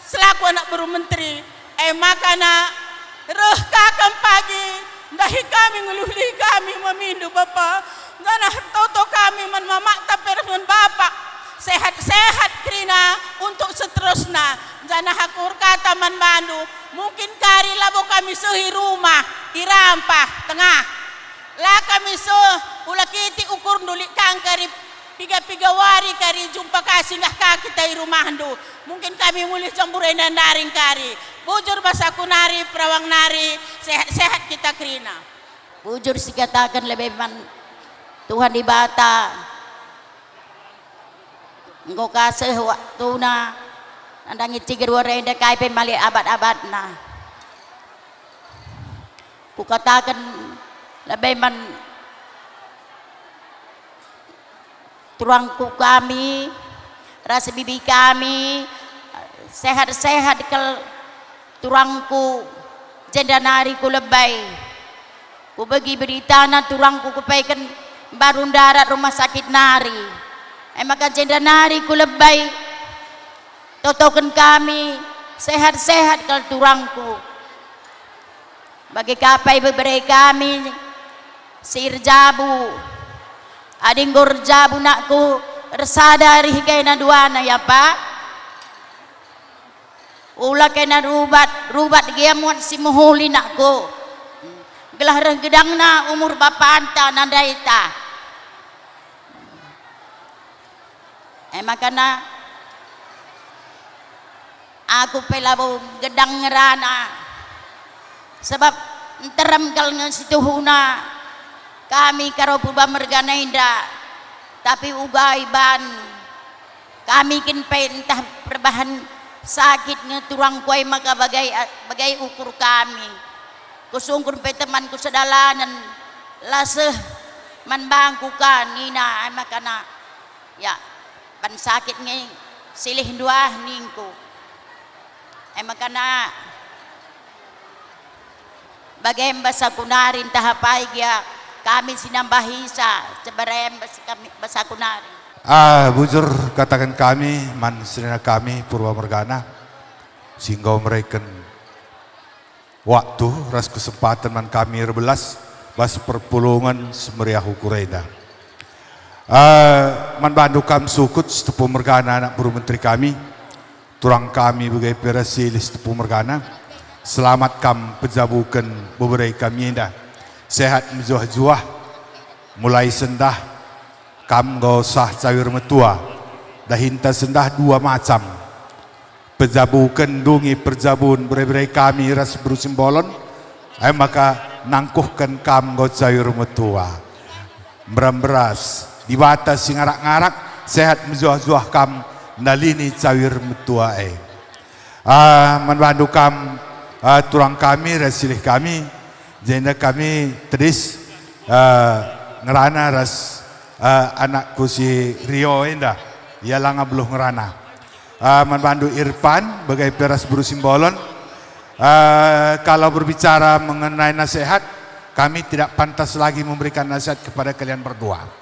selaku anak beru menteri. E makana reh ka kam pagi ndahi kami, ngulih-ulihi kami mamindu, Bapa, janah ertoto kami man mamakta pe ras man bapa, sehat-sehat kerina untuk seterusna. Janah aku erkata man bandu, mungkin kari labo kami seh i rumah, i rampah tengah. La kami seh, ula kitik ukurndu lit kang kari piga-piga wari kari jumpa ka singgah ka kita i rumahndu. Mungkin kami mulih jambur enda ndaring kari. Bujur bas aku nari, perawang nari, sehat-sehat kita kerina. Bujur sikataken lebe man Tuhan Dibata. Enggo ka seh waktuna nandangi ciger wari enda kai pe mali abat-abatna. Kukataken lebe man turangku kami, ras bibi kami, sehat-sehat kal turangku, jenda nari ku Lebai. Kubegi beritana turangku kupeken mbaru ndarat rumah sakit nari. E maka jenda nari ku Lebai, totoken kami, sehat-sehat kal turangku. Bage ka pe bebere kami si erjabu. Adi enggo erjabu nakku, ersada arih kaina duana, ya, Pa? Ula kaina rubat, rubat gia muat si mehuli nakku. Gelah reh gedangna umur bapanta nandaita. E makana aku pe labo gedang ngerana, sebab nterem kal nge situhuna kami Karo Purba mergana enda, tapi uga iban kami kin pe ntah perbahan sakit nge turangku e maka bagai, bagai ukur kami. Kusungkun pe temanku sedalanen, la seh man bangku ka nina, e makana, ya, ban sakit nge silih nduah ningku. E makana bage bas aku nari ntah apai gia kami si nambahisa, ceberem bas kami, bas aku nari. Ah, bujur kataken kami man senina kami Purba mergana, si enggo mereken waktu ras kesempaten man kami erbelas bas perpulungen si meriah ukur enda. Ah, man bandu kam sukut Sitepu mergana anak beru menteri kami, turang kami bage pe ras silih Sitepu mergana, selamat kam pejabuken bebere kami enda. Sehat mejuah-juah, mulai sendah kam enggo sah cawir metua, dahinta sendah dua macam. Pejabuken ndungi perjabun bere-bere kami ras beru Simbolon, e maka nangkuhken kam enggo cawir metua. Mberas-mberas, Dibata si ngarak-ngarak, sehat mejuah-juah kam nalini cawir metua e. Ah, man bandu kam, ah, turang kami ras silih kami, jenda kami tedis, ah, ngerana ras, ah, anakku si Rio enda, ia langa beluh ngerana. Ah, man bandu Irpan, bage pe ras beru Simbolon. Ah, kalau berbicara mengenai nasihat, kami tidak pantas lagi memberikan nasihat kepada kalian berdua.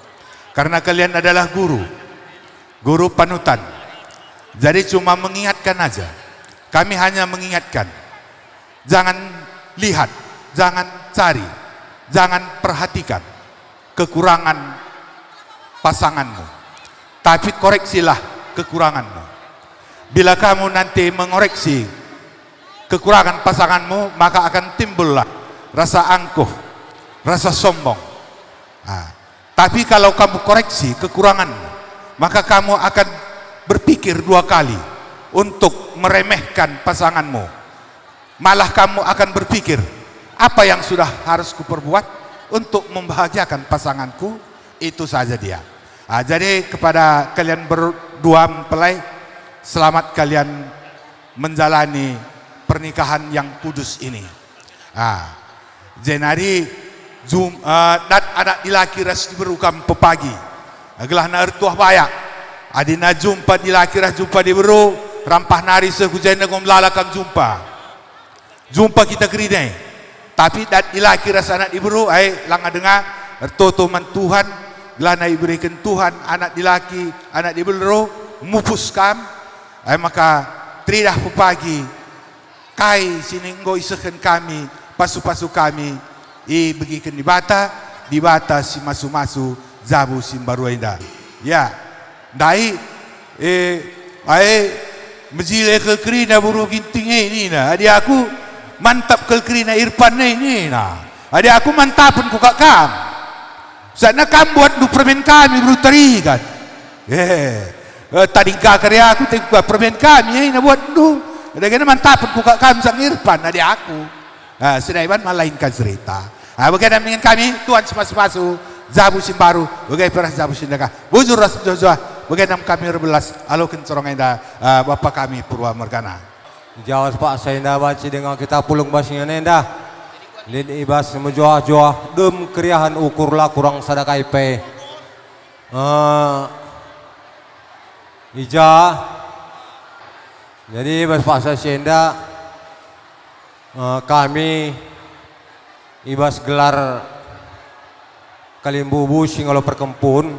Karena kalian adalah guru. Guru panutan. Jadi cuma mengingatkan aja. Kami hanya mengingatkan. Jangan lihat, jangan cari, jangan perhatikan kekurangan pasanganmu. Tapi koreksilah kekuranganmu. Bila kamu nanti mengoreksi kekurangan pasanganmu, maka akan timbullah rasa angkuh, rasa sombong. Ah, tapi kalau kamu koreksi kekuranganmu, maka kamu akan berpikir dua kali untuk meremehkan pasanganmu. Malah kamu akan berpikir, "Apa yang sudah harus kuperbuat untuk membahagiakan pasanganku?" Itu saja dia. Ah, jadi kepada kalian berdua mempelai, selamat kalian menjalani pernikahan yang kudus ini. Ah, jenari jum-, eh, dat anak dilaki ras diberu kam pepagi, gelahna ertuah bayak. Adina jumpa dilaki ras jumpa diberu, rampah nari seh ku jenda enggo melala kam jumpa. Jumpa kita kerina e. Tapi dat dilaki ras anak diberu, ai langa denga, ertoto man Tuhan, gelahna ibereken Tuhan anak dilaki, anak diberu, mupus kam. Ai maka teridah pepagi, kai si enggo isehken kami, pasu-pasu kami, ibegiken Dibata, Dibata si masu-masu jabu si mbaru enda. Ya, ndai, eh, ae, mejile kal kerina beru Ginting e nina, adi aku mantap kal kerina Irpan e nina, adi aku mantapen kuga kam. Sana kam buatndu permen kami beru Tarigan. Eh, eh, tading ka kari aku, tapi kuga permen kami, eh, na buatndu. Dagena mantapen kuga kam sang Irpan, adi aku. Ah, si Daiban malainkan cerita. Ah, bagenda mendingan kami, Tuhan si masu-masu, jabu si mbaru, bage pe ras jabu si ndekah. Bujur ras mejuah-juah, bagenda kami erbelas, aloken corong enda, ah, bapa kami Purba mergana. Jawas paksa enda banci denga kita pulung bas ingan enda. Lit i bas mejuah-juah, dem keriahen ukur la kurang sada kai pe. Eh, i ja, jadi bas paksa si enda, eh, kami i bas gelar kalimbubu si ngalo perkempun,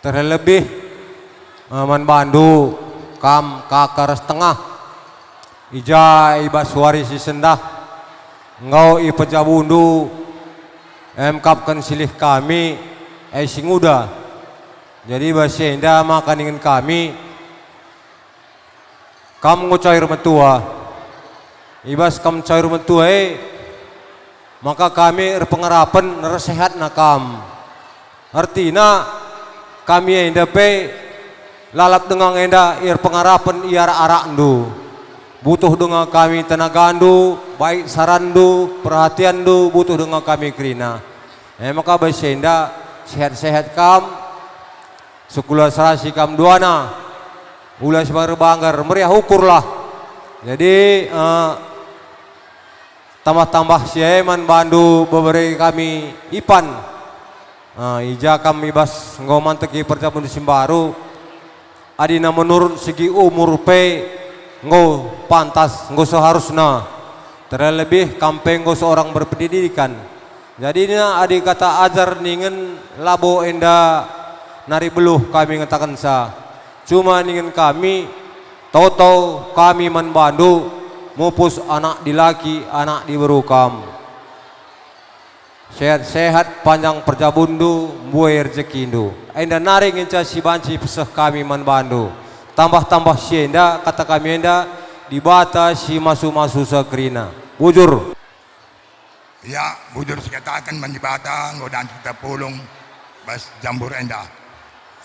terlebih, eh, man bandu kam kaka ras tengah. I ja i bas wari si sendah enggo ipejabundu, emkapken silih kami, e si nguda. Jadi bas si enda maka ningen kami, kam enggo cair metua. I bas kam cair metua e, maka kami erpengarapen ersehatna kam. Ertina, kami enda pe lalap denga enda erpengarapen i arak-arakndu. Butuh denga kami tenagandu, baik saranndu, perhatianndu, butuh denga kami kerina. E maka bas si enda, sehat-sehat kam, sekula serasi kam duana, ula si banggar-banggar, meriah ukurlah. Jadi, eh, tambah-tambah si e man bandu bebere kami Ipan. Ah, i ja kam i bas enggo manteki perjabun si mbaru. Adina menurut segi umur pe enggo pantas, enggo seharusna. Terlebih kam pe enggo seorang berpendidikan. Jadina adi kata ajar ningen labo enda Nari beluh kami ngatakenca. Cuma ningen kami, toto kami man bandu, mupus anak dilaki, anak diberu kam. Sehat-sehat panjang perjabundu, mbue rejekindu. Enda nari ngenca si banci peseh kami man bandu. Tambah-tambah si enda, kata kami enda, Dibata si masu-masu sekerina. Bujur. Ya, bujur sikataken man Dibata, enggo dan kita pulung bas jambur enda.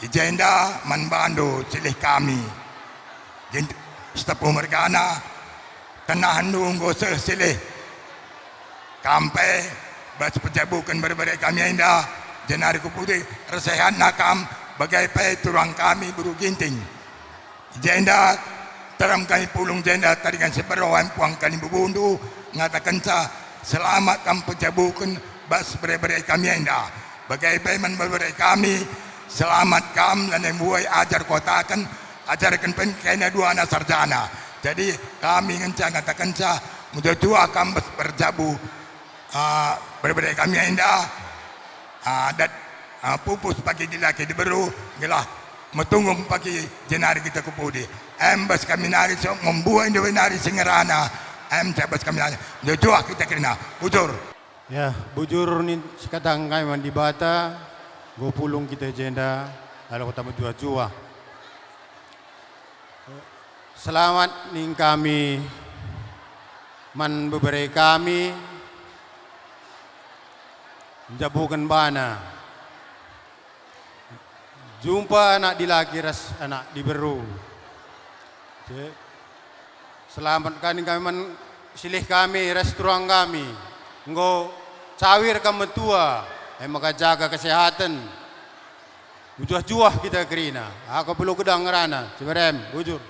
I jenda man bandu silih kami. Gint-, Sitepu mergana, tenahenndu enggo seh silih. Kam pe bas pejabuken bere-bere kami enda, jenari kupudi ersehatna kam bage pe turang kami beru Ginting. Jenda terem kami pulung jenda taringan si beru em puang kalimbubundu, ngatakenca, "Selamat kam pejabuken bas bere-bere kami enda." Bage pe man bere-bere kami, selamat kam, lanai mbuai ajar kuataken, ajarken pe kena duana sarjana. Jadi kami ngenca ngatakenca, mejuah-juah kam bas berjabu, ah, bere-bere kami enda, ah, dat, ah, pupus pagi dilaki diberu, gelah metunggung pagi jenari kita ku pudi. Em bas kami nari so membuat dewe nari si ngerana, em cak bas kami nari, mejuah-juah kita kerina. Bujur. Ya, bujur nin sikataken kami man Dibata, enggo pulung kita jenda, lalu kita mejuah-juah. Selamat ning kami man bebere kami njabuken bana. Jumpa anak dilaki ras anak diberu. Cek. Selamat kami, kami man silih kami ras turang kami. Enggo cawir kam metua, e maka jaga kesehatan. Mejuah-juah kita kerina. Aku perlu gedang ngerana, Ciberem, bujur.